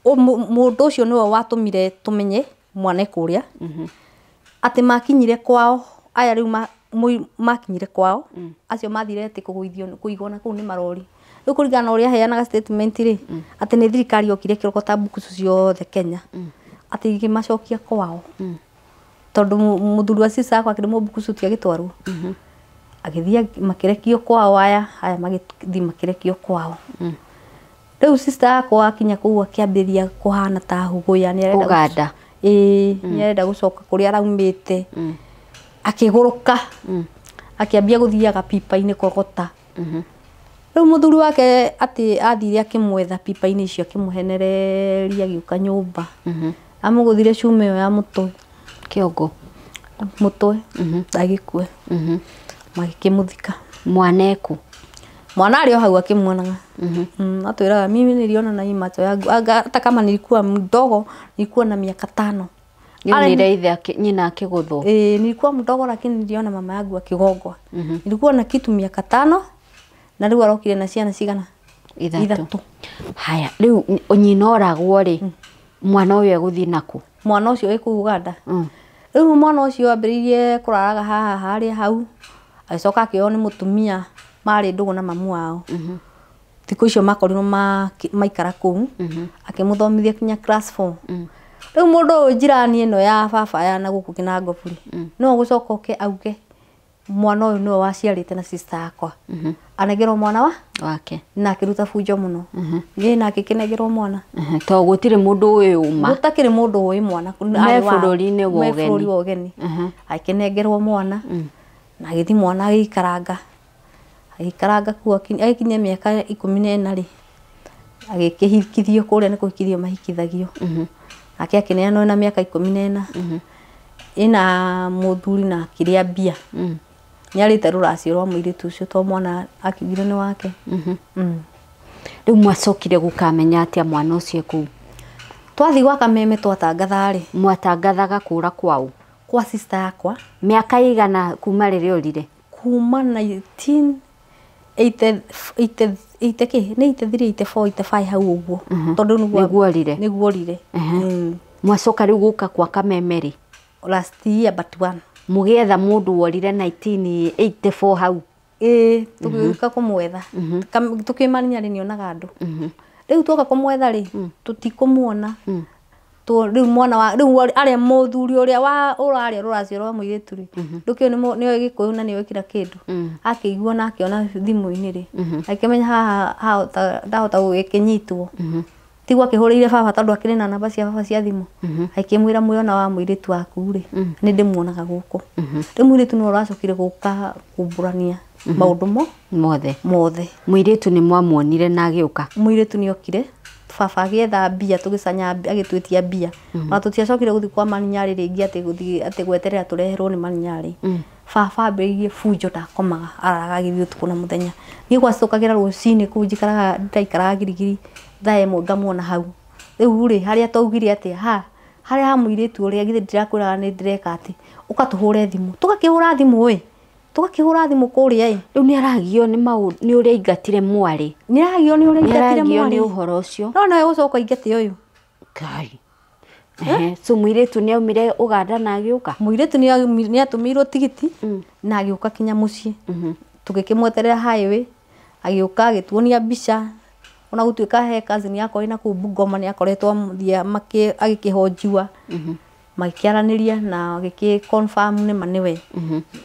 mũndũ ũcio nĩwe watũmire tũmenye mwana kũrĩa. Atĩ makinyire kwao, aya rĩu makinyire kwao, acio mathire atĩ kũgũithio kũigwo na kũu nĩ marori. Rĩu kũringana na ũrĩa aheanaga statement rĩ, atĩ nĩ thirikari yokire ĩkĩrogota mbukucu ciothe Kenya. Atĩ gĩkĩmacokia kwao. Tondũ mũthuri wa sister yakwa akĩrĩ mũbukucuti agĩtwarwo. Agĩthiĩ makĩrekio kwao aya magĩthiĩ makĩrekio kwao. Rĩu sister yakwa akinya kũu akĩambĩrĩria kũhana ta hũgũya nĩ arenda Ũganda. Ĩĩ, nĩ arenda gũcoka kũrĩa araumĩte. Akĩgũrũka. Akĩambia gũthiaga pipa-inĩ kũrogota. Rĩu mũthuri wake atĩ athire akĩmwetha pipa-inĩ icio akĩmũhenereria agĩũka nyũmba. Amũgũthire cuma ĩyo ya mũtwe. Kĩongo. Mũtwe. Agĩkua. Magĩkĩmũthika. Mwana eku. Mwana arĩ o hau akĩmuonaga. Atwĩraga mimi niliona na hii macho yangu. Hata kama nilikuwa mdogo nilikuwa na miaka 5. Nĩonire ithe nyina akĩgũthwo. Nilikuwa mdogo lakini niliona mama yangu akigongwa. Nilikuwa na kitu miaka 5 na rĩu arokire na ciana cigana? Ithatũ. Haya, rĩu nyina oragwo rĩ, mwana ũyũ egũthiĩ nakũ? Mwana ũcio ĩ kũu Uganda. Rĩu mwana ũcio ambĩrĩirie kũraraga haha harĩa hau, agĩcoka akĩoywo nĩ mũtumia marĩ ndũgũ na mamu wao. Thikũ icio makorirwo maikara kũu, akĩmũthomithia kinya class 4. Rĩu mũndũ ũyũ njirani ĩno ya baba ya na gũkũ Kĩnangobu rĩ, no gũcoka oke auge mwana ũyũ nĩwe waciarĩte na sister yakwa. Anengerwo mwana wa wake na akĩruta bunjo mũno. Niĩ nake kĩnengerwo mwana. To gũtirĩ mũndũ ũĩ ũma. Gũtakĩrĩ mũndũ ũĩ mwana. Me bũrũri-inĩ wa Me ũgeni. bũrũri wa ũgeni. Akĩnengerwo mwana na agĩthiĩ mwana agĩikaranga. Agĩikaranga kũu agĩkinyia mĩaka 14 rĩ, agĩkĩhikithio kũrĩa nĩ kũhikithio mahikithagio. Nake akĩneanwo na mĩaka 14. Ĩna mũthuri na akĩrĩa mbia. Nĩarĩte rũracio rwa mũirĩtu ũcio to mwana akiugire nĩ wake. Rĩu mwacokire gũkamenya atĩa mwana ũcio kũu? Twathiĩ gwa Kameme twatangatha rĩ. Mwatangathaga kũra kwao? Kwa sister yakwa. Mĩaka igana kuma rĩrĩa ũrire? Kuma 1983 83 84 85 hau ũguo. Tondũ nĩguo orire. Nĩguo orire. Mwacoka rĩu gũka kwa Kameme rĩ? Last year but one. Mũgĩetha mũndũ worire 1984 hau. Ĩĩ, tũgĩũka kũmwetha. Tũkĩmania rĩ nĩonaga andũ. Rĩu twoka kũmwetha rĩ, tũtikũmuona. Rĩu mwana wa rĩu arĩa mũthuri ũrĩa wa ũrarĩa rũracio rwa mũirĩtu rĩ, ndũkĩũĩ nĩoĩ Gĩkũyũ na nĩoĩ kila kĩndũ. Akĩigua na akĩona thimũ-inĩ rĩ, akĩmenya haha ndahota gũgĩkĩnyitwo. Tiguo akĩhũrĩire baba tondũ akĩrĩ na namba cia baba cia thimũ. Akĩmwĩra mwĩona wa mũirĩtu waku rĩ, nĩ ndĩmuonaga gũkũ. Rĩu mũirĩtu nĩwe ũracokire gũka kumbũrania maũndũ mothe. Mothe. Mũirĩtu nĩ mwamuonire na agĩũka? Mũirĩtu nĩokire. Baba agĩetha mbia tũgĩcanya agĩtwĩtia mbia. Ona tũtiacokire gũthiĩ kwa Maninyarĩ rĩngĩ atĩ gũthiĩ atĩ gweterera tũreherwo nĩ Maninyarĩ. Baba ambĩrĩirie bunjo ndakomaga araraga agĩthiĩ ũtukũ na mũthenya. Niĩ gwacokagĩra rũcinĩ kũu njikaraga ndaikaraga Girigiri thaa 1 ngamuona hau. Rĩu rĩ harĩa twaugire atĩa ha harĩa ha mũirĩtu ũrĩa githĩ ndirakwĩraga nĩ ndĩreka atĩ ũkatũhũre thimũ. Tũgakĩhũra thimũ ĩ. Tũgakĩhũra thimũ kũrĩa ĩ. Rĩu nĩaragio nĩ maũndũ nĩ ũrĩa aingatire mwarĩ. Nĩaragio nĩ ũrĩa aingatire Nĩaragio mwarĩ. nĩ ũhoro ũcio. No nawe gũcoka aingate ũyũ. Ngai. So mũirĩtu nĩaumire Ũganda na agĩũka? Mũirĩtu nĩatũmĩirwo tigiti na agĩũka kinya mũciĩ. Tũgĩkĩmweterera highway agĩũka agĩtuonia mbica. Ona gũtuĩka he cousin yakwa ĩna kũu Bungoma nĩakoretwo amũthia agĩkĩhonjiwa. Magĩkĩaranĩria na agĩkĩ confirm nĩma nĩwe.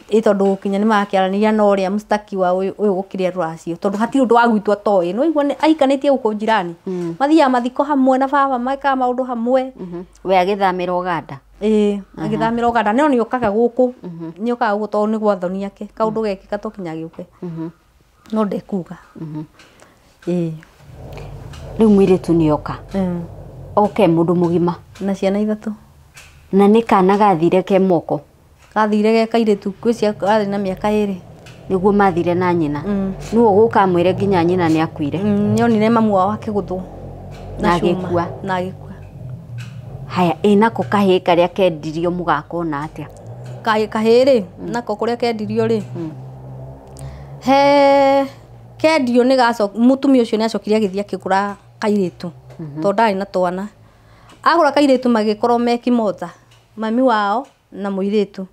Ĩ tondũ kinya nĩmakĩaranĩria na ũrĩa mũstakiwa ũyũ gũkĩrĩa rũracio tondũ hatirĩ ũndũ wa gwitũ atoĩ. Nĩwaigua aikanĩtie gũkũ njirani. Mathiaga mathiko hamwe na baba mekaga maũndũ hamwe. We agĩthamĩra Ũganda? Ĩĩ, agĩthamĩra Ũganda no nĩokaga gũkũ. Nĩokaga gũkũ tondũ nĩ gwa thoni ake. Kaũndũ gekĩka to kinya agĩũke. No ndekuga. Ĩĩ. Rĩu mũirĩtu nĩoka. Oke mũndũ mũgima. Na ciana 3. Na nĩ kana gathire ke moko? Gathire ge kairĩtu ngwĩciria karĩ na mĩaka 2. Nĩguo mathire na nyina. Nĩwe ũgũka amwĩre nginya nyina nĩakuire. Nĩonire mamu wao akĩgũthwo. Na agĩkua. Na agĩkua. Haya, ĩ nako kahĩĩ karĩa kendirio mũgakona atĩa? Kahĩĩ rĩ, nako kũrĩa kendirio rĩ. He kendio nĩ gacoka mũtumia ũcio nĩacokire agĩthiĩ akĩgũra kairĩtu. Tondũ ndarĩ na twana. Agũra kairĩtu magĩkorwo me kĩmota. Mami wao na mũirĩtu.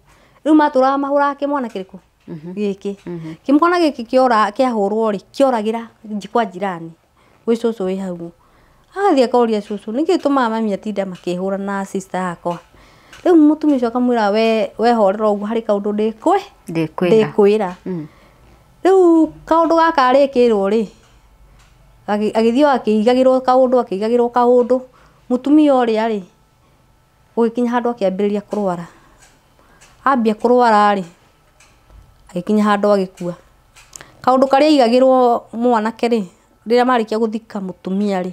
Rĩu matũraga mahũraga kĩmwana kĩrĩkũ? Gĩkĩ. Kĩmwana gĩkĩ kĩora kĩahũrwo rĩ, kĩoragĩra kwa jirani. Gwĩ cũcũ wĩ hau. Agathiĩ akoria cũcũ nĩkĩ gĩtũmaga mami atinde makĩhũra na sister yakwa. Rĩu mũtumia ũcio akamwĩra we horera ũguo harĩ kaũndũ ndĩkwĩra. Rĩu kaũndũ gaka arĩkĩrwo rĩ agĩthiĩ akĩigagĩrwo kaũndũ mũtumia ũrĩa rĩ gũgĩkinya handũ akĩambĩrĩria kũrwara. Ambia kũrwara rĩ agĩkinya handũ agĩkua. Kaũndũ karĩa aigagĩrwo mwanake rĩ rĩrĩa marĩkia gũthika mũtumia rĩ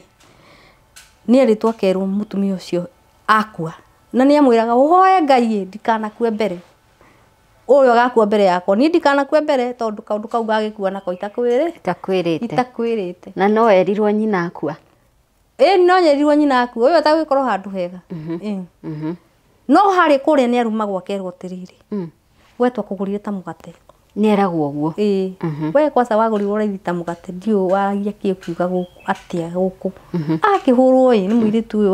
nĩ erĩtwo akerwo mũtumia ũcio akua na nĩ amwĩraga ũhoe Ngai ndikanakue mbere ũyũ agakua mbere yakwa niĩ ndikanakue mbere tondũ kaũndũ kau gagĩkua nako itakwĩrĩte na no erirwo nyina akua. Ĩĩ no erirwo nyina akua ũyũ atagũkorwo handũ hega. No harĩ kũrĩa nĩ arumagwo akerwo atĩrĩrĩ we twakũgũrire ta mũgate. Nĩ eragwo ũguo. Ĩĩ we kwanza wagũrirwo raithi ta mũgate ndiũ waragia kĩ ũkiuga gũkũ atĩa gũkũ. Akĩhũrwo ĩ nĩ mũirĩtu ũyũ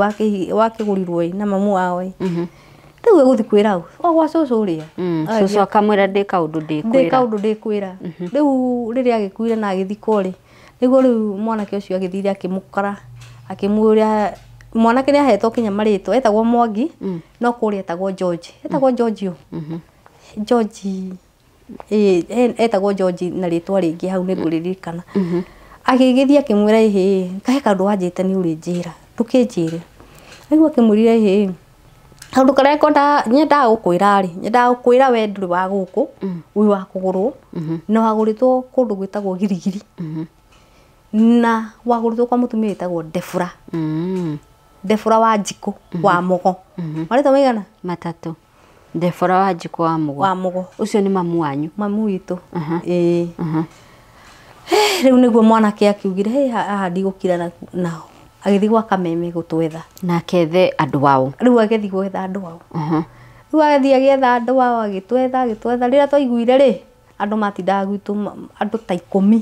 wakĩgũrirwo ĩ na mamu wao ĩ. Rĩu egũthiĩ kwĩra ũ? O gwa cũcũ ũrĩa. Cũcũ akamwĩra ndĩ kaũndũ ndĩkwĩra. Rĩu rĩrĩa agĩkuire na agĩthikwo rĩ nĩguo rĩu mwanake ũcio agĩthire akĩmũkora akĩmwĩra mwanake nĩ ahetwo kinya marĩtwa etagwo Mwangi no kũrĩa etagwo George. Etagwo George ũ? George etagwo George na rĩtwa rĩngĩ hau nĩ ngũrĩririkana. Agĩgĩthiĩ akĩmwĩra ĩhĩ kahe kaũndũ wanjĩte nĩ ũrĩnjĩra ndũkĩnjĩre. Rĩu akĩmwĩrire ĩhĩ kaũndũ karĩa nyendaga gũkwĩra rĩ nyendaga gũkwĩra we ndũrĩ wa gũkũ wĩ wa kũgũrwo na wagũrĩtwo kũndũ gwĩtagwo Girigiri na wagũrĩtwo kwa mũtumia wĩtagwo Ndebura. Ndebura wa Njikũ wa Mũgo. Marĩtwa maigana? Matatũ. Ndebura wa Njikũ wa Mũgo. Wa Mũgo. Ũcio nĩ mamu wanyu? Mamu witũ. Ĩĩ. Rĩu nĩguo mwanake akiugire haha ndigũkira nao. Agĩthiĩ gwa Kameme gũtwetha. Na akethe andũ ao. Rĩu agĩthiĩ gwetha andũ ao. Rĩu agĩthiĩ agĩetha andũ ao agĩtwetha rĩrĩa twaiguire rĩ andũ matindaga gwitũ andũ ta 10.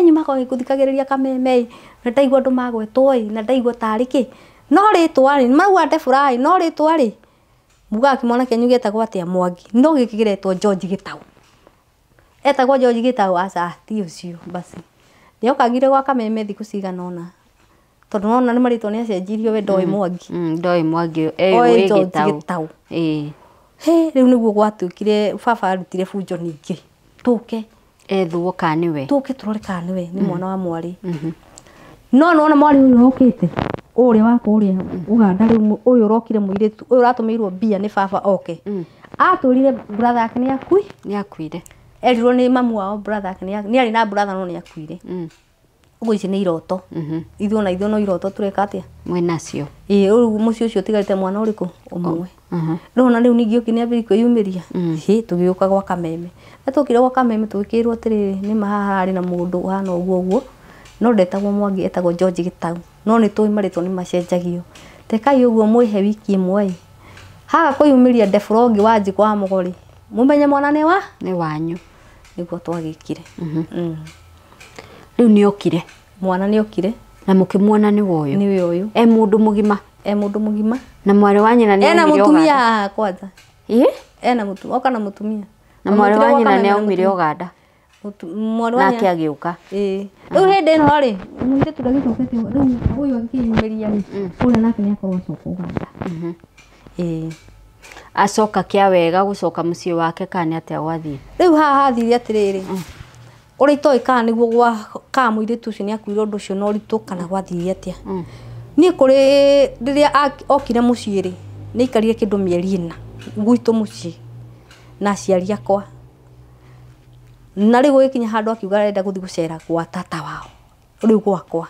Nyuma kwa gũthikagĩrĩria Kameme na ndaigua andũ magwetwo ĩ na ndaigua tarĩ kĩ no rĩtwa rĩ marauga Ndebura ĩ no rĩtwa rĩ mugaga kĩmwana kĩanyu gĩetagwo atĩa Mwangi no gĩkĩ kĩretwo George Gĩtaũ. Etagwo George Gĩtaũ aca ti ũcio basi. Nĩokagire gwa Kameme thikũ cigana ũna tondũ nona nĩ marĩtwa nĩ acenjirio we ndoĩ Mwangi. Ndoĩ Mwangi wĩ Gĩtaũ. Ĩĩ. Rĩu nĩguo gwatuĩkire baba arutire bunjo ningĩ tũke ethwo kana nĩwe tũke tũrore kana nĩwe nĩ mwana wa mwarĩ. No nona mwarĩ ũyũ ũrokĩte ũrĩa wa kũrĩa Ũganda rĩu ũyũ ũrokire mũirĩtu ũyũ ũratũmĩirwo mbia nĩ baba oke. Atũrire brother yake nĩ akuire. Erirwo nĩ mamu wao brother yake nĩ arĩ na brother no nĩ akuire. Ũguo ici nĩ iroto. Ithuĩ ona ithuĩ no iroto tũreka atĩa? Mwĩnacio. Ĩĩ rĩu mũciĩ ũcio ũtigarĩte mwana ũrĩkũ? Ũmwe. Rĩu ona rĩu ningĩ ũkĩ nĩambĩrĩria kwĩyumĩria. Hĩ tũgĩũka gwa Kameme. Na twokire gwa Kameme tũgĩkĩrwo atĩrĩrĩ nĩ haha harĩ na mũndũ ũhana ũguo ũguo no ndetagwo Mwangi etagwo George Gĩtaũ no nĩ tũĩ marĩtwa nĩ macenjagio. Tekai ũguo mwĩhe wiki ĩmwe ĩ haga kwĩyumĩria Ndebura ũngĩ wa Njikũ wa Mũgo rĩ mũmenye mwana nĩ wa? Nĩ wanyu. Nĩguo twagĩkire. Rĩu nĩ okire. Mwana nĩ okire. Na mũkĩmuona nĩ ũyũ. Nĩ ũyũ. E mũndũ mũgima. E mũndũ mũgima. Na mwarĩ wa nyina nĩ aumire Uganda. Ena mũtumia kwanza. Ĩ? Ena mũtumia, oka na mũtumia. Na mwarĩ wa nyina nĩ aumire Uganda. Mwarĩ wa nyina. Nake agĩũka. Ĩĩ. Rĩu hĩndĩ ĩno rĩ, mũirĩtu ndagĩcokete rĩu ũyũ akĩyumĩria rĩ, ũrĩa nake nĩ akorwo acoka Uganda. Ĩĩ. Acoka kĩa wega gũcoka mũciĩ wake kana nĩ atĩa gwathiĩ? Rĩu haha hathire atĩrĩrĩ. Ũrĩa itoĩ kana nĩguo gwa kana mũirĩtu ũcio nĩ akuire ũndũ ũcio na ũritũ kana gwathire atĩa. Niĩ kũrĩ rĩrĩa okire mũciĩ rĩ nĩ aikarire kĩndũ mĩeri 4 gwitũ mũciĩ na aciari akwa. Na rĩu gũgĩkinya handũ akiuga arenda gũthiĩ gũcera gwa tata wao rĩu gwakwa.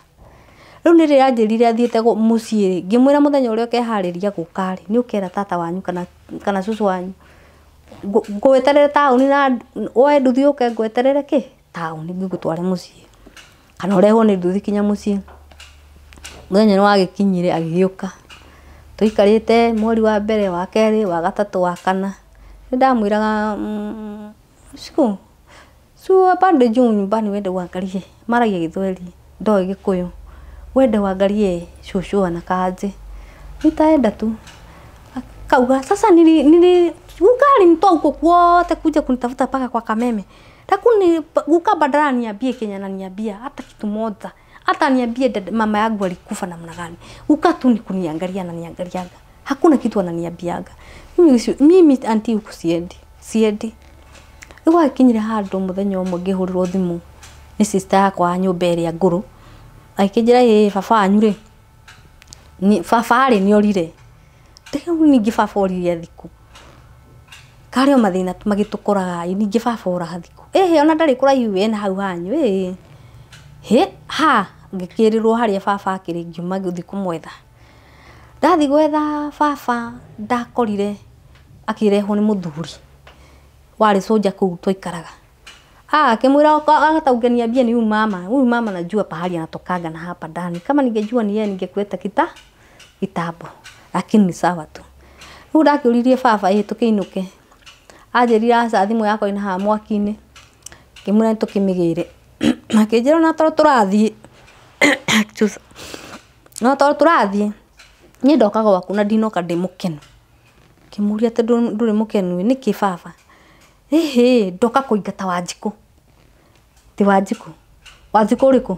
Rĩu nĩ rĩrĩa anjĩrire athiĩte mũciĩ rĩ ngĩmwĩra mũthenya ũrĩa ũkeharĩria gũka rĩ nĩ ũkera tata wanyu kana cũcũ wanyu ngweterere taũni na woe nduthi ũke ngweterere kĩ taũni ngĩgũtware mũciĩ kana ũrehwo nĩ nduthi kinya mũciĩ. Mũthenya nĩ wagĩkinyire agĩgĩũka. Tũikarĩte mweri wa mbere wa kerĩ wa gatatũ wa kana nĩ ndamwĩraga siku si pande juu nyumbani wende uangalie maragia Gĩthweri ndoĩ Gĩkũyũ wende uangalie cũcũ anakaaje nitaenda tu. Akauga sasa nili guka alinitoa huko kwote kuja kunitafuta paka kwa Kameme. Lakini guka badala niambie Kenya na niambia hata kitu moja. Hata niambie mama yangu alikufa namna gani. Uka tu ni kuniangalia na niangaliaga. Hakuna kitu ananiambiaga. Mimi anti huku siendi. Siendi. Rĩu akinyire handũ mũthenya ũmwe ngĩhũrĩrwo thimũ nĩ sister yakwa wa nyũmba ĩrĩa ngũrũ. Akĩnjĩra ĩ baba wanyu rĩ. Ni baba rĩ nĩ orire. Rĩu ningĩ baba orire thikũ. Karĩ o mathĩna magĩtũkoraga ĩ ningĩ baba ora thikũ. Ĩhĩ ona ndarĩ kũraihu ena hau hanyu ĩ. Hĩ ha ngĩkĩrĩrwo harĩa baba akĩrĩ ngiuma gũthiĩ kũmwetha. Ndathiĩ gwetha baba ndakorire akĩrehwo nĩ mũthuri warĩ soja kũu twaikaraga. Akĩmwĩra akataungania mbia ni huyu mama. Huyu mama najua pahali anatokanga na hapa ndani. Kama ningejua ni yeye ningekuleta kitambo. Lakini ni sawa tu. Rĩu ndakĩũririe baba ĩ tũkĩinũke. Anjĩrire aca thimũ yakwa ĩna haha mwaki-inĩ. Ngĩmwĩra nĩtũkĩmĩgĩre. Akĩnjĩra ona tondũ tũrathiĩ no tondũ tũrathiĩ niĩ ndoka gwaku na ndinoka ndĩ mũkenu. Ngĩmũria atĩ ndũrĩ mũkenu ĩ nĩkĩ baba? Ĩhĩ ndoka kũingata Wanjikũ. Ti Wanjikũ. Wanjikũ ũrĩkũ?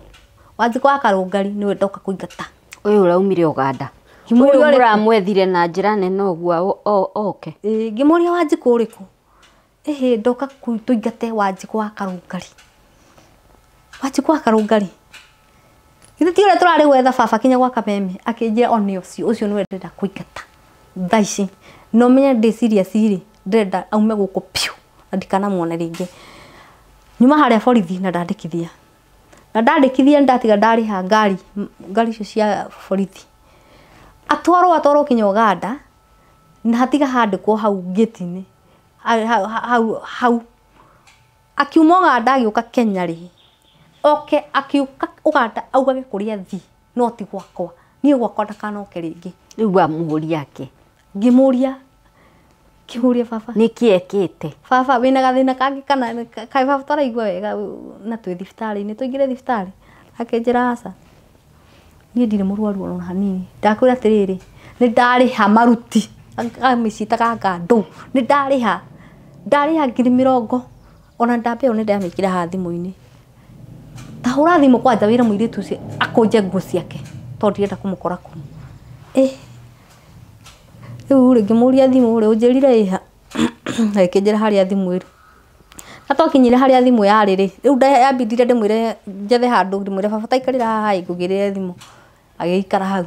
Wanjikũ wa Karũngari nĩwe ndoka kũingata. Ũyũ ũraumire Ũganda. Ũyũ mũramwethire na njĩra nene ũguo oke. Ĩĩ ngĩmũria Wanjikũ ũrĩkũ? Ĩhĩ ndoka tũingate Wanjikũ wa Karũngari. Wanjikũ wa Karũngari. Githĩ ti ũrĩa tũrarĩ gwetha baba kinya gwa Kameme akĩnjĩra one ũcio ũcio nĩwe ndĩrenda kũingata thaa ici. No menye ndĩ serious rĩ ndĩrenda aume gũkũ piũ na ndikanamuone rĩngĩ. Nyuma harĩa borithi na ndandĩkithia. Na ndandĩkithia ndatiga ndarĩha ngari ngari icio cia borithi. Atwarwo kinya Ũganda na hatiga handĩkwo hau gate-inĩ hau akiuma Ũganda agĩũka Kenya rĩ. Oke akiuka Ũganda augage kũrĩa thi no ti gwakwa. Niĩ gwakwa ndakanoke rĩngĩ. Rĩu wamũria ake. Ngĩmũria ngĩmũria baba. Nĩkĩ ekĩte? Baba wĩna gathĩna kangĩ kana kaĩ baba tũraigua wega na twĩ thibitarĩ-inĩ tũingĩre thibitarĩ. Akĩnjĩra aca. Niĩ ndirĩ mũrwaru ona hanini. Ndakwĩra atĩrĩrĩ nĩ ndarĩha maruti amĩciĩtaga ngandũ. Nĩ ndarĩha. Ndarĩha 20,000 ona ndamba ĩyo nĩ ndamĩkĩra haha thimũ-inĩ. Ta hũra thimũ kwanja wĩre mũirĩtu ũcio akũnje nguo ciake tondũ ndirenda kũmũkora kũu. Rĩu rĩ ngĩmũria thimũ rĩ ũnjĩrire ĩha. Agĩkĩnjĩra harĩa thimũ ĩrĩ. Na twakinyire harĩa thimũ yarĩ rĩ rĩu yambindire ndĩmwĩre njethe handũ ndĩmwĩre baba ta ikarĩra haha ĩ ngũgĩrĩre thimũ. Agĩikara hau.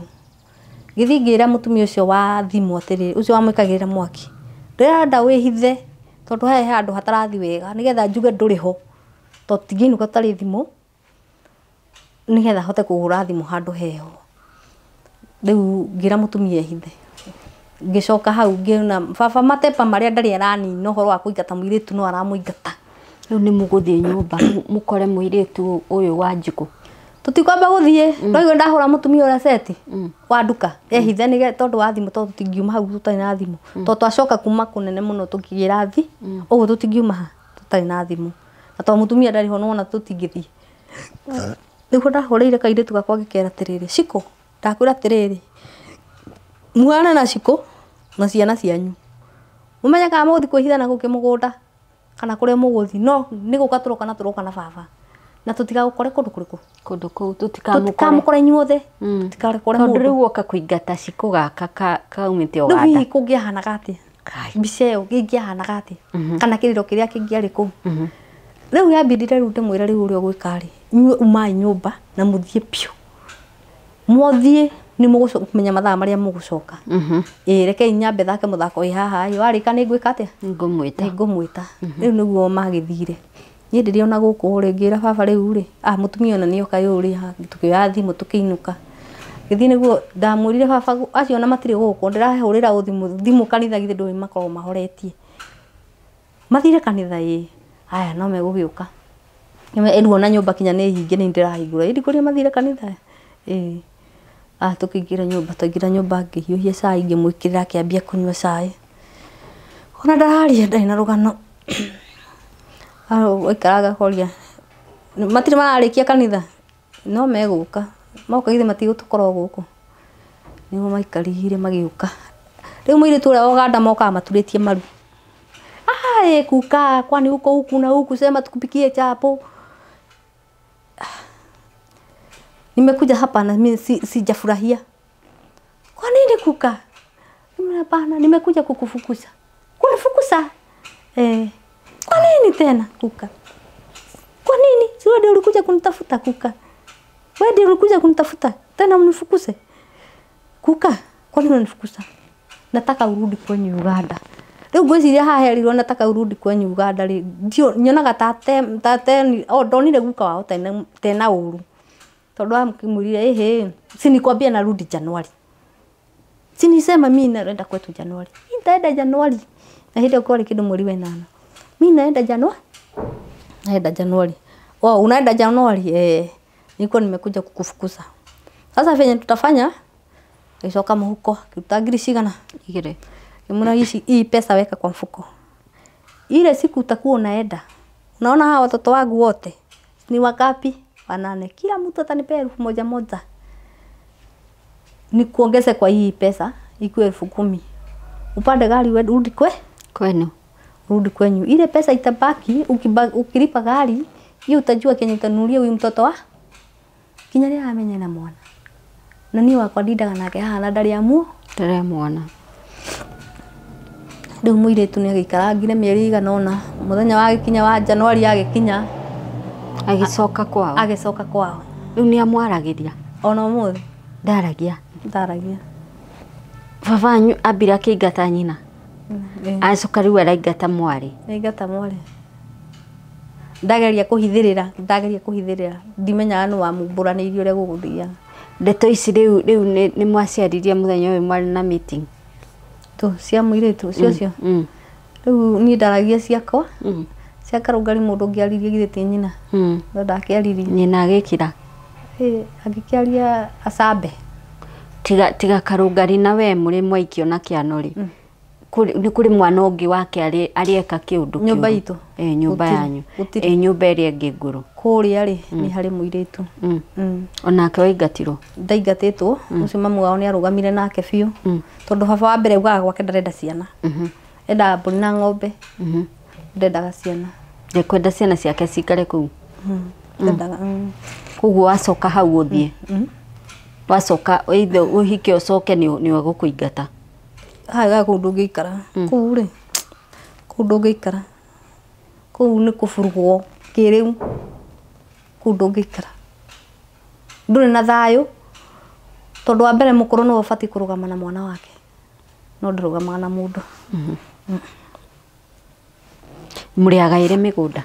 Ngĩthiĩ ngĩra mũtumia ũcio wa thimũ atĩrĩrĩ ũcio wamwĩkagĩrĩra mwaki. Ndĩrenda wĩhithe tondũ haha he handũ hatarathi wega nĩgetha njuge ndũrĩ ho. Tondũ tũtingĩinũka tũtarĩ thimũ nĩgetha hote kũhũra thimũ handũ heho. Rĩu ngĩra mũtumia ehithe. Ngĩcoka hau ngĩona baba matepa marĩa ndarĩ aranina ũhoro wa kũingata mũirĩtu no aramũingata. Rĩu nĩ mũgũthiĩ nyũmba mũkore mũirĩtu ũyũ Wanjikũ. Tũtikwamba gũthiĩ ndaigua ndahũra mũtumia ũrĩa seti wa nduka ehithe nĩgetha tondũ wa thimũ tondũ tũtingiuma hau tũtarĩ na thimũ. Tondũ twacoka kuma kũnene mũno tũkĩgĩra thi ũguo tũtingiuma ha tũtarĩ na thimũ. Na tondũ mũtumia ndarĩ ho nĩwona tũtingĩthiĩ. Nĩguo ndahũrĩire kairĩtu gakwa ngĩkera atĩrĩrĩ Shiko ndakwĩra atĩrĩrĩ muhane na Shiko na ciana cianyu. Mũmenye kana mũgũthiĩ kwĩhitha na gũkĩ mũgũnda kana kũrĩa mũgũthiĩ no nĩ gũka tũroka na tũroka na baba. Na tũtigagũkore kũndũ kũrĩkũ? Kũndũ kũu tũtikamũkore. Tũtikamũkore inyuothe. Tũtikamũkore mũndũ. Tondũ rĩu woka kũingata Shiko gaka kaumĩte Ũganda. Rĩu hihi kũngĩahanaga atĩa? Mbica ĩyo ĩngĩahanaga atĩa? Kana kĩrĩro kĩrĩa kĩngĩarĩ kũu? Rĩu yambindire rĩu ndĩmwĩre rĩu ũrĩa ũgwĩka rĩ inyuĩ umai nyũmba na mũthiĩ piũ. Mwothiĩ nĩ mũgũmenya mathaa marĩa mũgũcoka. Ĩĩ rekei nyambe thake mũthako wĩ haha ĩ warĩka nĩ ngwĩka atĩa? Nĩngũmwĩta. Nĩngũmwĩta. Rĩu nĩguo magĩthire. Niĩ ndĩrĩ ona gũkũ rĩ ngĩra baba rĩu rĩ mũtumia ona nĩoka rĩu rĩ tũkĩoya thimũ tũkĩinũka. Ngĩthiĩ nĩguo ndamwĩrire baba acio ona matirĩ gũkũ ndĩrahũrĩra thimũ kanitha githĩ ndũĩ makoragwo mahoretie. Mathire kanitha ĩ aya no megũgĩũka. Rĩu ona nyũmba kinya nĩ hinge nĩ ndĩrahingũra ĩ ndikũria mathire kanitha ĩ. Tũkĩingĩra nyũmba twaingĩra nyũmba ngĩhiũhia cai ngĩmwĩkĩrĩra akĩambia kũnyua cai. Ona ndararia ndarĩ na rũgano. Aikaraga akoria matirĩ mararĩkia kanitha no megũka. Moka githĩ matigũtũkora o gũkũ. Nĩguo maikarire magĩũka. Rĩu mũirĩtu ũrĩa wa Ũganda mokaga maturĩtie maru. Kuka kwani uko huku na huku sema tukupikie chapo. Nimekuja hapa na mimi sijafurahia. Kwa nini kuka? Hapana, nimekuja kukufukuza. Kunifukuza? Kwa nini tena kuka? Kwa nini? Si wewe ndio ulikuja kunitafuta kuka. Wewe ndio ulikuja kunitafuta. Tena unifukuze. Kuka, kwa nini unanifukuza? Nataka urudi kwenye Uganda. Rĩu ngwĩciria haha herirwo nataka urudi kwenye Uganda rĩ ndio nyonaga tate o ndonire guka wao tena ũru. Tondũ amkimwĩrire ehe, si nikwambia narudi Januari. Si nisema mimi naenda kwetu Januari. Nitaenda Januari. Na hĩndĩ ĩyo kwarĩ kĩndũ mweri wa 8. Mimi naenda Januari. Naenda Januari. Oh, unaenda Januari? Nilikuwa nimekuja kukufukuza. Sasa venye tutafanya icoka mũhuko, kiruta ngiri cigana? 2. Kimuna ici hii pesa weka kwa mfuko. Ile siku utakuwa unaenda. Unaona hawa watoto wangu wote ni wangapi? 8. Kila mtu atanipea 1000 moja. Nikuongeze kwa hii pesa ikuwe 10,000. Upande gari urudi kwenu. Rudi kwenyu. Ile pesa itabaki ukilipa gari, hiyo utajua kenye utanunulia huyu mtoto wa. Kinya rĩa amenye na mwana. Na niĩ wakwa ndindaga nake haha na ndarĩ amuo. Ndarĩ mwana. Rĩu mũirĩtu nĩ agĩikarangire mĩeri ĩigana ũna. Mũthenya wa gĩkinya wa Januari agĩkinya. Agĩcoka kwao. Agĩcoka kwao. Rĩu nĩ amwaragĩria. Ona ũmũthĩ. Ndaragia. Ndaragia. Baba wanyu ambire akĩingata nyina. Acoka rĩu araingata mwarĩ. Aingata mwarĩ. Ndageria kũhithĩrĩra, ndimenyaga nũ wamumbũranĩirie ũrĩa gũgũthiaga. Ndeto ici rĩu nĩ mwaciaririe mũthenya ũyũ mwarĩ na meeting. Tu cia mũirĩtu ũcio cio. Rĩu niĩ ndaragia ciakwa. Cia Karũngari mũndũ ũngĩaririe githĩ ti nyina. No ndakĩaririe. Nyina agĩkira. Agĩkĩaria acambe. Tiga Karũngari na we mũrĩ mwaikio na kĩano rĩ. Nĩ kũrĩ mwana ũngĩ wake arĩeka kĩũndũ kĩu. Nyũmba itũ. Nyũmba yanyu. Nyũmba ĩrĩa ĩngĩ ngũrũ. Kũrĩa rĩ nĩ harĩ mũirĩtu. Onake waingatirwo. Ndaingatĩtwo, ũcio mamu wao nĩ arũgamire nake biũ. Tondũ baba wa mbere augaga gwake ndarenda ciana. Endaga mbũri na ng'ombe. Ndendaga ciana. Ndekwenda ciana ciake cikare kũu. Ndendaga. Koguo wacoka hau ũthiĩ. Wacoka either ũhike ũcoke nĩ egũkũingata. Haha kũu ndũngĩikara. Kũu rĩ, kũu ndũngĩikara. Kũu nĩ kũburugwo kĩrĩu. Kũu ndũngĩikara. Ndũrĩ na thayũ. Tondũ wa mbere mũkũrũ nĩwe ũbatiĩ kũrũgama na mwana wake. No ndũrũgamaga na mũndũ. Mũrĩagaĩre mĩgũnda.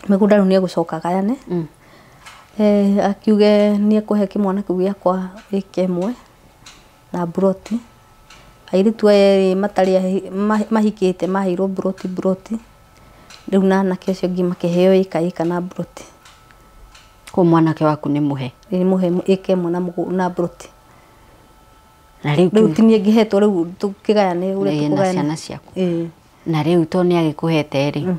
Mĩgũnda rĩu nĩ egũcoka agayane. Akiuge nĩ ekũhe kĩmwana kĩu gĩakwa ĩka ĩmwe na mburoti. Airĩtu aya erĩ matarĩ mahikĩte maheirwo mburoti. Rĩu na anake acio angĩ makĩheo ĩka na mburoti. Koguo mwanake waku nĩ mũhe? Nĩ mũhe ĩka ĩmwe na mburoti. Na rĩu Rĩu ti niĩ ngĩhetwo rĩu tũkĩgayane ũrĩa na tũkũgayana. ciana ciaku. Na rĩu to nĩ agĩkũhete rĩ,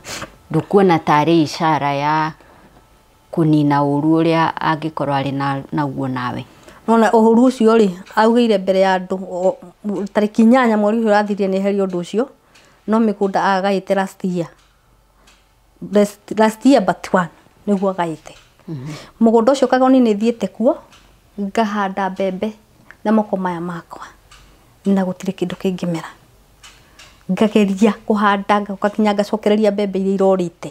ndũkuona tarĩ ishara ya kũnina ũru ũrĩa angĩkorwo arĩ naguo nawe. Nona ũhuru ũcio rĩ, augĩire mbere ya andũ tarĩki 8 mweri ũcio ũrathirire nĩ eherie ũndũ ũcio, no mĩgũnda agaĩte last year. Last year but one nĩguo agaĩte. Mũgũnda ũcio Kagoni nĩ thiĩte kuo ngahanda mbembe na moko maya makwa na gũtirĩ kĩndũ kĩngĩmera. Ngageria kũhanda ngaũka nginya ngacokereria mbembe iria irorĩte.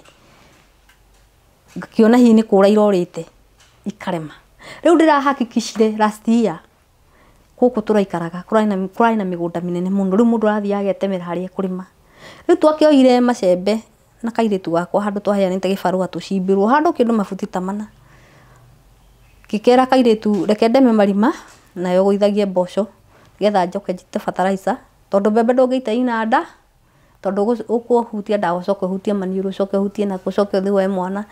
Ngakĩona hihi nĩ kũra irorĩte ikarema. Rĩu ndĩrahakikicire last year gũkũ tũraikaraga kũrarĩ na mĩgũnda mĩnene mũno. Rĩu mũndũ arathiĩ agetemera harĩa ekũrĩma. Rĩu twakĩoire macembe na kairĩtu gakwa handũ twaheanĩte gĩbarũa tũcimbĩrwo handũ kĩndũ mabuti ta 4. Ngĩkera kairĩtu reke ndeme marima nayo gũithagie mboco nĩgetha njoke njite fertilizer tondũ mbembe ndũngĩita inanda tondũ ũkũhutia ndawa ũcoke ũhutie maniũrũ ũcoke ũhutie nakũ ũcoke ũthiĩ woe mwana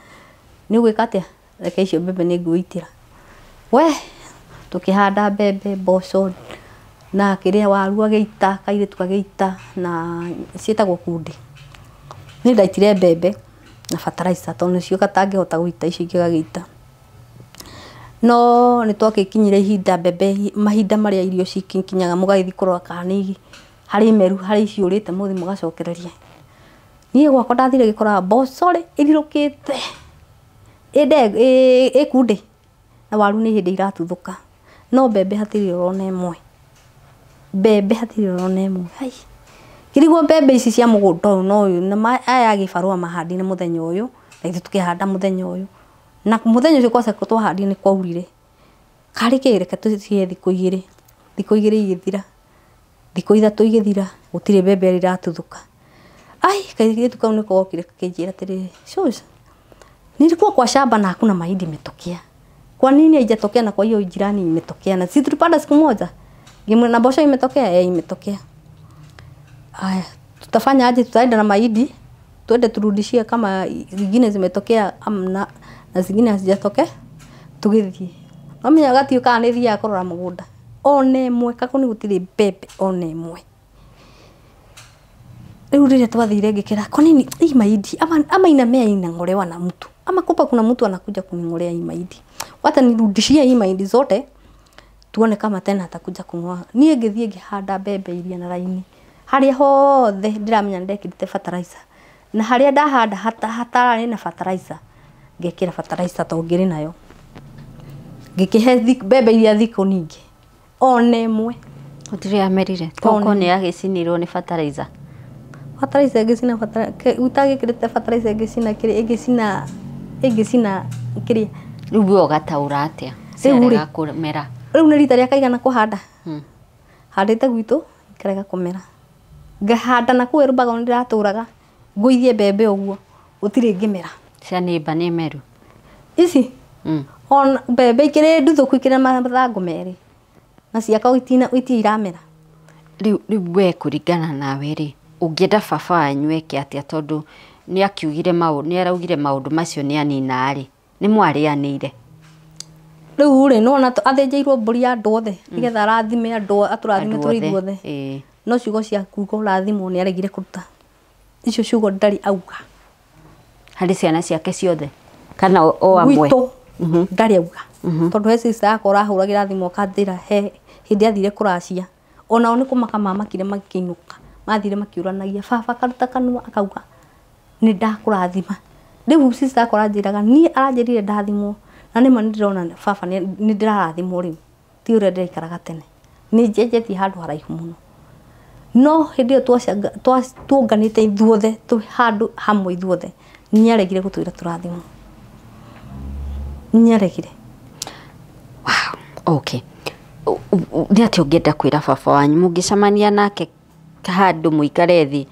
nĩ ũgwĩka atĩa? Reke icio mbembe nĩ ngũitĩra. We tũkĩhanda mbembe mboco na kĩrĩa waru agĩita kairĩtu kagĩita na ciĩtagwo kundi. Niĩ ndaitire mbembe na fertilizer tondũ nĩcio gatangĩhota gũita icio ingĩ gagĩita. No nĩ twagĩkinyire ihinda mbembe mahinda marĩa irio cikinyaga mũgagĩthiĩ kũrora kana nĩ harĩ meru harĩ iciũrĩte mũthiĩ mũgacokererie. Niĩ gwakwa ndathire gĩkoraga mboco rĩ ĩthirũkĩte ĩkundi Na waru nĩ hĩndĩ iratuthũka. No mbembe hatirĩ ũrona ĩmwe. Mbembe hatirĩ ũrona ĩmwe. Hai. Ngĩrigwo mbembe ici cia mũgũnda ũyũ no ũyũ na aya gĩbarũa mahandire mũthenya ũyũ na ithuĩ tũkĩhanda mũthenya ũyũ. Na mũthenya ũcio kwaca twahandire nĩ kwaurire. Karĩ kĩ reke tũcihe thikũ igĩrĩ. Thikũ igĩrĩ igĩthira. Thikũ ithatũ igĩthira gũtirĩ mbembe ĩratuthũka. Ai, kairĩtu kau nĩko gokire gakĩnjĩra atĩrĩrĩ, "Shosho, nilikuwa kwa shamba na hakuna mahindi imetokea. Kwa nini haijatokea na kwa hiyo jirani imetokea? Na sisi tulipanda siku moja." Ngimwĩra, na mboco imetokea? Eh, imetokea. Aya, tutafanya aje? Tutaenda na mahindi tuende turudishie kama zingine zimetokea ama na zingine hazijatokea. Tugĩthiĩ. Nomenya gatiũ kana nĩ thiaga kũrora mũgũnda. Ona ĩmwe kakũni gũtirĩ mbembe ona ĩmwe. Rĩu rĩrĩa twathire ngĩkĩra, kwa nini hii mahindi ama inamea inang'olewa na mtu ama kumbe kuna mtu anakuja kuning'olea hii mahindi. Wacha nirudishie hii mahindi zote tuone kama tena atakuja kung'oa. Niĩ ngĩthiĩ ngĩhanda mbembe iria na raini. Harĩa hothe ndĩramenya nĩndekĩrĩte fertilizer. Na harĩa ndahanda hatararĩ na fertilizer ngekĩra fertilizer tondũ ngĩrĩ nayo. Ngĩkĩhe mbembe iria thikũ ningĩ. Ona ĩmwe. Gũtirĩ yamerire. Toko nĩ yagĩcinirwo nĩ fertilizer. Fertilizer ĩngĩcina fertilizer ũtagĩkĩrĩte fertilizer ĩngĩcina kĩrĩa ĩngĩcina ĩngĩcina kĩrĩa. Rĩu we ũgataũra atĩa? Ciarega kũmera. Rĩu nĩ rita rĩa kaigana kũhanda. Handĩte gwitũ ikarega kũmera. Ngahanda na kũu Rũbago nĩndĩratũraga ngũithie mbembe ũguo gũtirĩ ngĩmera. Cia nĩmba nĩ meru. Ici? Ona mbembe ikĩrĩ nduthũku ikĩrĩ na mathangũ merĩ. Na ciakwa itirĩ iramera. Rĩu we kũringana nawe rĩ, ũngĩenda baba wanyu eke atĩa tondũ nĩ akiugire maũndũ, nĩ araugire maũndũ macio nĩ anina rĩ, nĩ mwarĩanĩire. Rĩu rĩ nĩwona athĩnjĩirwo mbũri ya andũ othe nĩgetha arathime andũ atũrathime tũrĩ ithuothe. No ciugo cia kuuga ũrathimwo nĩ aregire kũruta. Icio ciugo ndarĩ auga. Harĩ ciana ciake ciothe kana o amwe? Gwitũ ndarĩ auga. Tondũ he sister yakwa ũrahũragĩra thimũ akanjĩra he hĩndĩ athire kũracia. Onao nĩ kũmaka mamakire makĩinũka. Mathire makĩũranagia baba akaruta kanua akauga nĩ ndakũrathima. Rĩu sister yakwa aranjĩraga niĩ aranjĩrire ndathimwo. Na nĩma nĩndĩrona baba nĩ ndĩrarathimwo rĩu. Ti ũrĩa ndĩraikaraga tene. Nĩ njenjetie handũ haraihu mũno. No hĩndĩ ĩyo tuonganĩte ithuothe twĩ handũ hamwe ithuothe nĩaregire gũtwĩra tũrathimwo. Nĩaregire. Wow. Okay. Nĩ atĩa ũngĩenda kwĩra baba wanyu mũngĩcemania nake handũ mũikare thĩ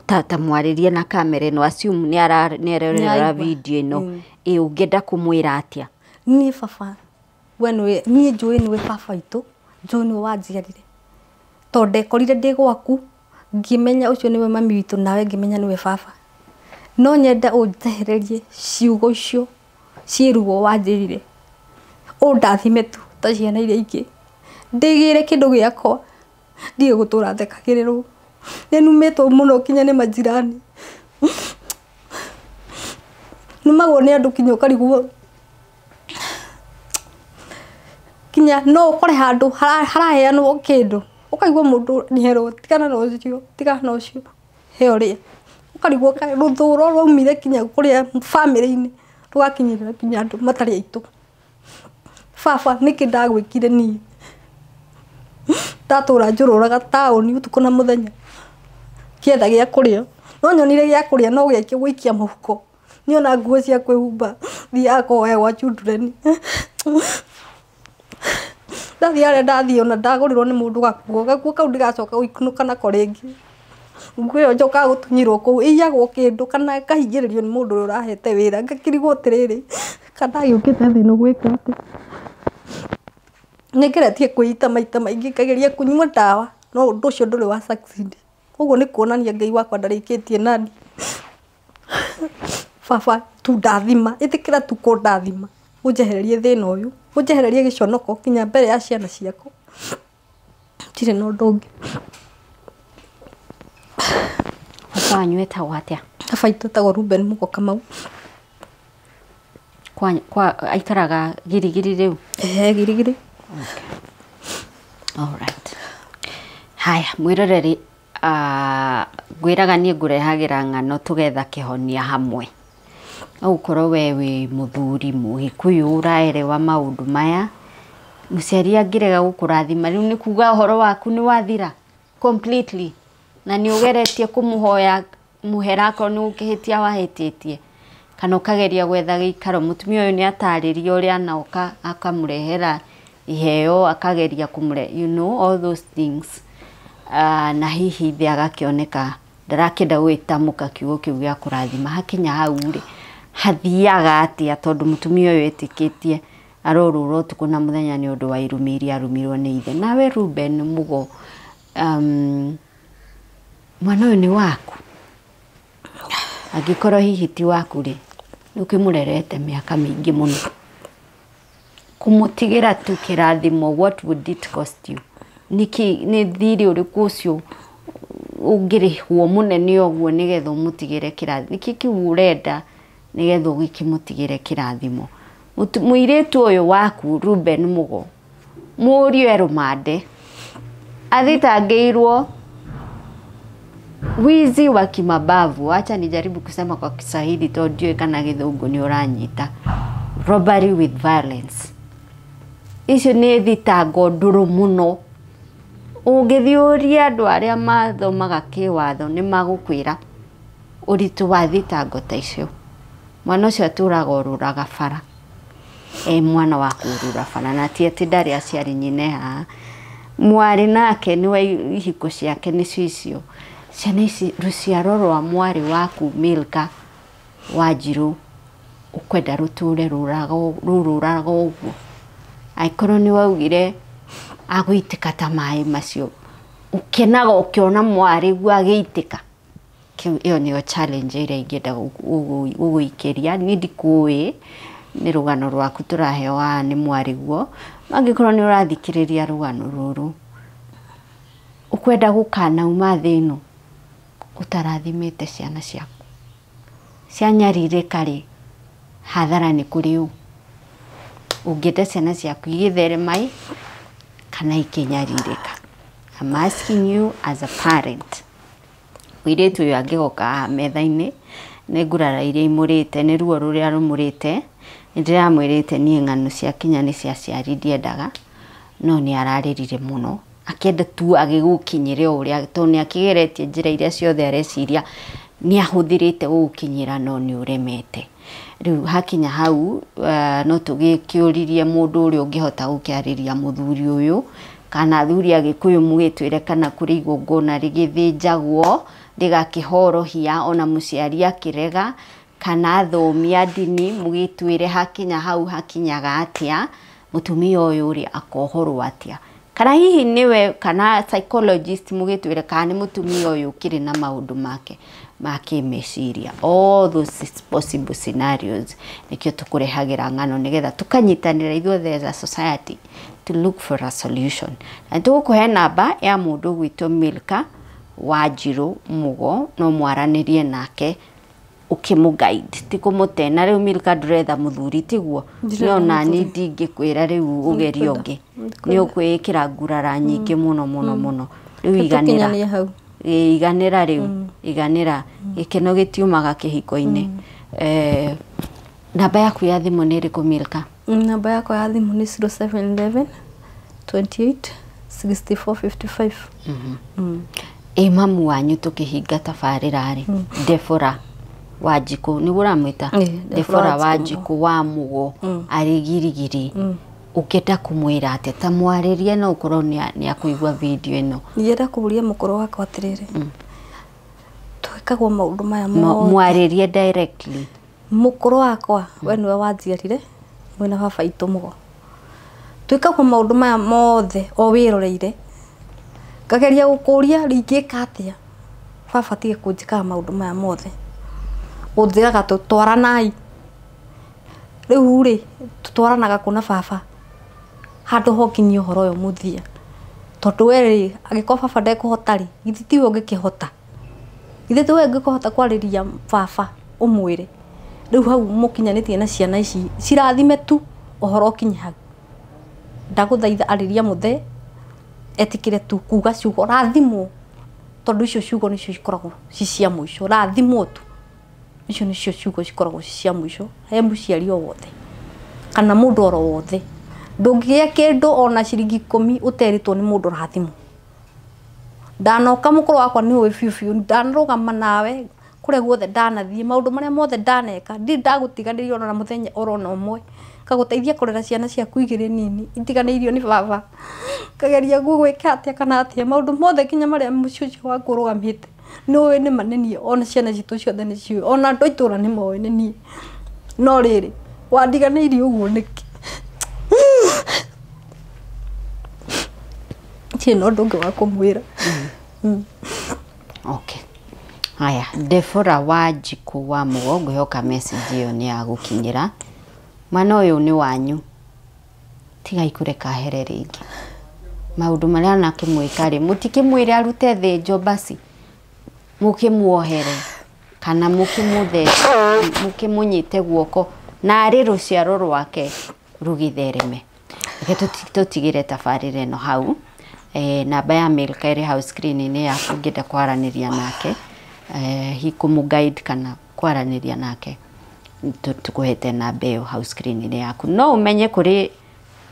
ta mwarĩrie na kamera ĩno, assume nĩ arerorera video ĩno, ĩ ũngĩenda kũmwĩra atĩa? Niĩ baba we nĩwe, niĩ njũĩ nĩwe baba witũ, njũĩ nĩwe wanjiarire. Tondũ ndekorire ndĩ gwaku ngĩmenya ũcio nĩwe mami witũ nawe ngĩmenya nĩwe baba. No nyende ũnjehererie ciugo icio ciĩ ruo wanjĩrire. Ũndathime tu ta ciana iria ingĩ. Ndĩgĩre kĩndũ gĩakwa ndige gũtũra thekagĩrĩrwo. Nĩ numĩtwo mũno kinya nĩ majirani. Numagwo nĩ andũ kinya ũkarigwo. Kinya no ũkore handũ haraheanwo kĩndũ ũkaigua mũndũ nĩherwo tigana na ũcio, tigana na ũcio, he ũrĩa. Ũkarigwo rũthũro rwaumire kinya kũrĩa bamĩrĩ-inĩ rũgakinyĩrĩra kinya andũ matarĩ aitũ. Baba nĩkĩ ndagwĩkire niĩ? Ndatũra njũrũraga taũni ũtukũ na mũthenya ngĩetha gĩa kũrĩa. No nyonire gĩa kũrĩa no gũikia mũhuko. Niona nguo cia kwĩhumba thiaga kũhoya gwa children. Ndathiĩ harĩa ndathiĩ ona ndagũrĩrwo nĩ mũndũ gakuo. Gakuo kau ndigacoka gũikunũka nako rĩngĩ. Nguo ĩyo njokaga gũtunyĩrwo kũu ĩiyagwo kĩndũ kana ĩkahingĩrĩrio nĩ mũndũ ũrĩa ũrahete wĩra. Ngakĩrigwo atĩrĩrĩ, kana ndagĩũkĩte thĩ ĩno gwĩka atĩa? Nĩngeretie kwĩita maita maingĩ ngageria kũnyua ndawa no ũndũ ũcio ndũrĩ wa succeed. Koguo nĩ kuonania Ngai wakwa ndarĩkĩtie nani. Baba tu ndathima, ĩtĩkĩra tu kũndathima ũnjehererie thĩna ũyũ, ũnjehererie gĩconoko kinya mbere ya ciana ciakwa. Ndirĩ na ũndũ ũngĩ. Baba wanyu etagwo atĩa? Baba witũ etagwo Reuben Mugo Kamau. Kwa aikaraga Girigiri rĩu? Ehe, Girigiri. Okay. All right. Haya, mwĩroreri ngwĩraga niĩ ngũrehagĩra ng'ano tũgetha kĩhonia hamwe. No ũkorwo we wĩ mũthuri mũgĩkũyũ ũraerewa maũndũ maya, mũciari angĩrega gũkũrathima rĩu nĩ kuga ũhoro waku nĩ wathira completely, na nĩ ũgeretie kũmũhoya mũhera akorwo nĩ gũkĩhĩtia wahĩtĩtie, kana ũkageria gwetha gĩikaro. Mũtumia ũyũ nĩ atarĩria ũrĩa anoka akamũrehera iheo, akageria kũmũre, you know, all those things. Na hihi ithe agakĩoneka ndarakĩenda gwĩtamũka kiugo kĩu gĩa kũrathima. Hakinya hau rĩ, hathiaga atĩa? Tondũ mũtumia ũyũ etĩkĩtie arorũra ũtukũ na mũthenya nĩ ũndũ wa irumi iria arumirwo nĩ ithe. Nawe Ruben Mugo, mwana ũyũ nĩ waku? Angĩkorwo hihi ti waku rĩ, nĩ ũkĩmũrerete mĩaka mĩingĩ mũno, kũmũtigĩra tu kĩrathimo, what would it cost you? Nĩkĩ nĩ thirĩ ũrĩkũ ũcio ũngĩrĩhwo mũnene ũguo nĩgetha ũmũtigĩre kĩrathimo? Nĩkĩ kĩu ũrenda nĩgetha ũgĩkĩmũtigĩre kĩrathimo? Mũirĩtu ũyũ waku Ruben Mugo, mũriũ e rũmande, athitangĩirwo wizi wa kimabavu. Acha nijaribu kusema kwa Kiswahili tondũ ndiũĩ kana Gĩthũngũ nĩ ũranyita. Robbery with violence. Icio nĩ thitango ndũrũ mũno. Ũngĩthiĩ ũrie andũ arĩa mathomaga kĩwatho nĩ magũkwĩra ũritũ wa thitango ta icio. Mwana ũcio atũraga orũraga bara, e mwana wa kũrũra bara, na ti atĩ ndarĩ aciari nyina haha. Mwarĩ nake nĩwe ihiko ciake nĩcio icio. Ciana ici, rũciaro rwa mwarĩ waku Milka Wanjirũ, ũkwenda rũtũre rũrũraga ũguo? Angĩkorwo nĩ waugire agũitĩka ta maĩ macio, ũkenaga ũkĩona mwarĩ guo agĩitĩka. Kĩu ĩyo nĩyo challenge ĩrĩa ingĩenda gũgũikĩria. Niĩ ndikũĩ, nĩ rũgano rwaku tũraheo haha nĩ mwarĩ guo. Angĩkorwo nĩ ũrathikĩrĩria rũgano rũrũ, ũkwenda gũkanauma thĩ ĩno ũtarathimĩte ciana ciaku, cianyarirĩka rĩ, hathara nĩ kũrĩ ũ? Ũngĩenda ciana ciaku igĩtherema ĩ kana ikĩnyarirĩka? I'm asking you as a parent. Mũirĩtu ũyũ angĩgoka haha metha-inĩ, nĩ ngurara iria imũrĩte, nĩ ruo rũrĩa rũmũrĩte. Nĩ ndĩramwĩrĩte niĩ ng'ano cia kinya nĩ cia aciari ndiendaga, no nĩ ararĩrire mũno akĩenda tu agĩgũkinyĩre o ũrĩa, tondũ nĩ akĩgeretie njĩra iria ciothe areciria nĩ ahũthĩrĩte gũgũkinyĩra, no nĩ ũremete. Rĩu hakinya hau, no tũgĩkĩũririe mũndũ ũrĩa ũngĩhota gũkĩarĩria mũthuri ũyũ, kana athuri a Gĩkũyũ mũgĩtwĩre kana kũrĩ igongona rĩgĩthĩnjagwo rĩgakĩhorohia ona mũciari akĩrega, kana athomi a ndini mũgĩtwĩre hakinya hau hakinyaga atĩa, mũtumia ũyũ rĩ akohorwo atĩa, kana hihi nĩwe kana psychologist mũgĩtwĩre kana nĩ mũtumia ũyũ ũkĩrĩ na maũndũ make ma kĩmeciria. All those possible scenarios nĩkĩo tũkũrehagĩra ng'ano, nĩgetha tũkanyitanĩra ithuothe as a society to look for a solution. Na tũgũkũhe namba ya mũndũ ũgwĩtwo Milka Wanjirũ Mugo, no mwaranĩrie nake ũkĩmũ guide, ti kũmũte. Na rĩu Milka ndũretha mũthuri, tiguo? Ndirenda No nani mũthuri. ndingĩkwĩra rĩu ũgerie ũngĩ, Ndikwenda. nĩ ũkwĩĩkĩra ngurara nyingĩ mũno mũno mũno. Rĩu iganĩra. Tũkinyanie hau. Ĩ, iganĩra rĩu, iganĩra. Gĩkeno gĩtiumaga kĩhiko-inĩ. Namba yaku ya thimũ nĩ ĩrĩkũ, Milka? Namba yakwa ya thimũ nĩ 0711 28 64 55. Ĩ mamu wanyu tũkĩhinga tabarĩra rĩ, Debora Wanjikũ nĩguo ũramwĩta? Ĩ, Debora Deborah. Wanjikũ wa Mugo arĩ Girigiri, ũngĩenda kũmwĩra atĩa? Ta mwarĩrie, no ũkorwo nĩ akũigua video ĩno. Ingĩenda kũũria mũkũrũ wakwa atĩrĩrĩ, twĩkagwo maũndũ maya mothe. Mwarĩrie directly. Mũkũrũ wakwa, we nĩwe wanjiarire mwĩna baba itũ Mũgo, twĩkagwo maũndũ maya mothe o wĩroreire, ngageria gũkũria ingĩka atĩa baba atige kũnjĩkaga maũndũ maya mothe. Ũnjĩraga tũtwaranai, rĩu rĩ tũtwaranaga kũ na baba handũ ho nginyie ũhoro ũyũ mũthia? Tondũ we rĩ, angĩkorwo baba ndekũhota rĩ, githĩ tiwe ũngĩkĩhota? Githĩ tiwe ũngĩkĩhota kwarĩria baba ũmwĩre rĩu hau mũkinyanĩtie na ciana ici cirathime tu, ũhoro ũkinye hau? Ndagũthaitha arĩria mũthee etĩkĩre tu kuga ciugo rathimwo, tondũ icio ciugo nĩcio cikoragwo ci cia mũico, rathimwo tu. Icio nĩcio ciugo cikoragwo ci cia mũico he mũciari o wothe kana mũndũ oro wothe. Ndũngĩgĩa kĩndũ ona ciringi 10 ũterĩtwo nĩ mũndũ na thimũ. Ndanoka mũkũrũ wakwa nĩ ũĩ biũ biũ, ndanarũgama nawe kũrĩa guothe ndanathiĩ, maũndũ marĩa mothe ndaneka, ndirĩ ndagũtiganĩria ona mũthenya oro na ũmwe. Ngagũteithia kũrera ciana ciaku igĩrĩ nini itiganĩirio nĩ baba. Ngageria gũgwĩka atĩa kana atĩa, maũndũ mothe nginya marĩa mũciĩ ũcio waku ũrũgamĩte nĩ ũĩ nĩ ma nĩ niĩ, ona ciana citũ ciothe nĩ ciũĩ, ona andũ a itũũra nĩ moĩ nĩ niĩ. No rĩrĩ, wandiganĩirie ũguo nĩkĩ? Ndirĩ na ũndũ ũngĩ wa kũmwĩra. Okay. Haya, Deborah Wanjikũ wa Mũgo, ngwĩhoka message ĩyo nĩ yagũkinyĩra. Mwana ũyũ nĩ wanyu, tigai kũreka here rĩngĩ. Maũndũ marĩa anakĩmwĩka rĩ, mũtikĩmwĩre arute thĩnjo basi, mũkĩmuohere kana mũkĩmũthece, mũkĩmũnyite guoko na arĩ rũciaro rwake rũgĩthereme. Reke tũtigĩre tabarĩra ĩno hau. Namba ya Milka ĩrĩ hau screen-inĩ yaku ũngĩenda kwaranĩria nake, hihi kũmũ guide kana kwaranĩria nake, tũkũhete namba ĩyo hau screen-inĩ yaku. No ũmenye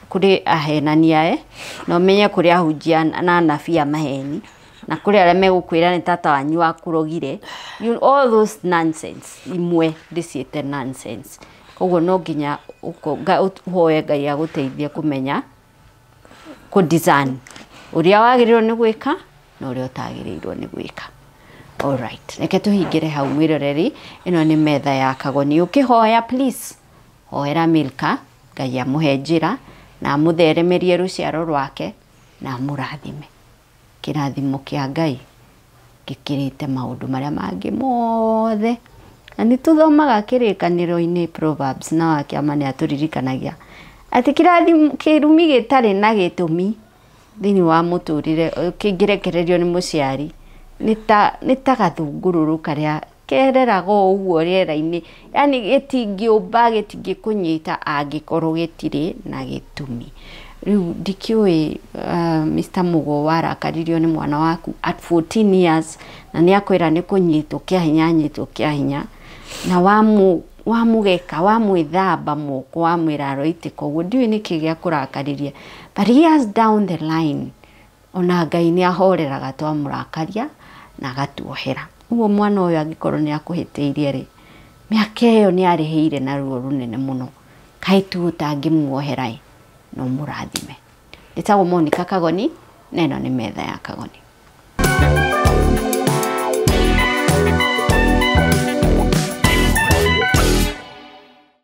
kũrĩ ahenania, no ũmenye kũrĩ ahunjia na anabii a maheni, na kũrĩ arĩa megũkwĩra nĩ tata wanyu wakũrogire. You, all those nonsense, imwe ndĩciĩte nonsense. Koguo no nginya ũhoe Ngai agũteithie kũmenya kũ discern ũrĩa wagĩrĩirwo nĩ gwĩka na ũrĩa ũtagĩrĩirwo nĩ gwĩka. Alright, reke tũhingĩre hau mwĩroreri. Ĩno nĩ metha ya Kagoni. Ũkĩhoya please hoera Milka, Ngai amũhe njĩra na amũtheremerie rũciaro rwake na amũrathime. Kĩrathimo kĩa Ngai gĩkĩrĩte maũndũ marĩa mangĩ mothe. Na nĩ tũthomaga kĩrĩkanĩro-inĩ Proverbs na wakĩama nĩ atũririkanagia atĩ kĩrathimo kĩrumi gĩtarĩ na gĩtũmi thĩinĩ wa mũtũrĩre kĩngĩrekererio nĩ mũciari nĩ ta gathungũrũrũ karĩa kereraga o ũguo rĩera-inĩ, yani gĩtingĩũmba gĩtingĩkũnyita angĩkorwo gĩtirĩ na gĩtũmi. Rĩu ndikĩũĩ Mr. Mugo warakaririo nĩ mwana waku at 14 years na nĩ akwĩra nĩ kũnyitwo kĩa hinya anyitwo kĩa hinya na wamũgeka wamwĩthamba moko wamwĩra aroitĩka ũguo, ndiũĩ nĩkĩ gĩa kũrakaririe, but years down the line ona Ngai nĩ ahoreraga twamũrakaria na agatuohera. Ũguo mwana ũyũ angĩkorwo nĩ akũhĩtĩirie rĩ, mĩaka ĩyo nĩ arĩhĩire na ruo rũnene mũno, kaĩ tu ũtangĩmuohera ĩ, no mũrathime. Ndĩtagwo Monica Kagoni na ĩno nĩ metha ya Kagoni.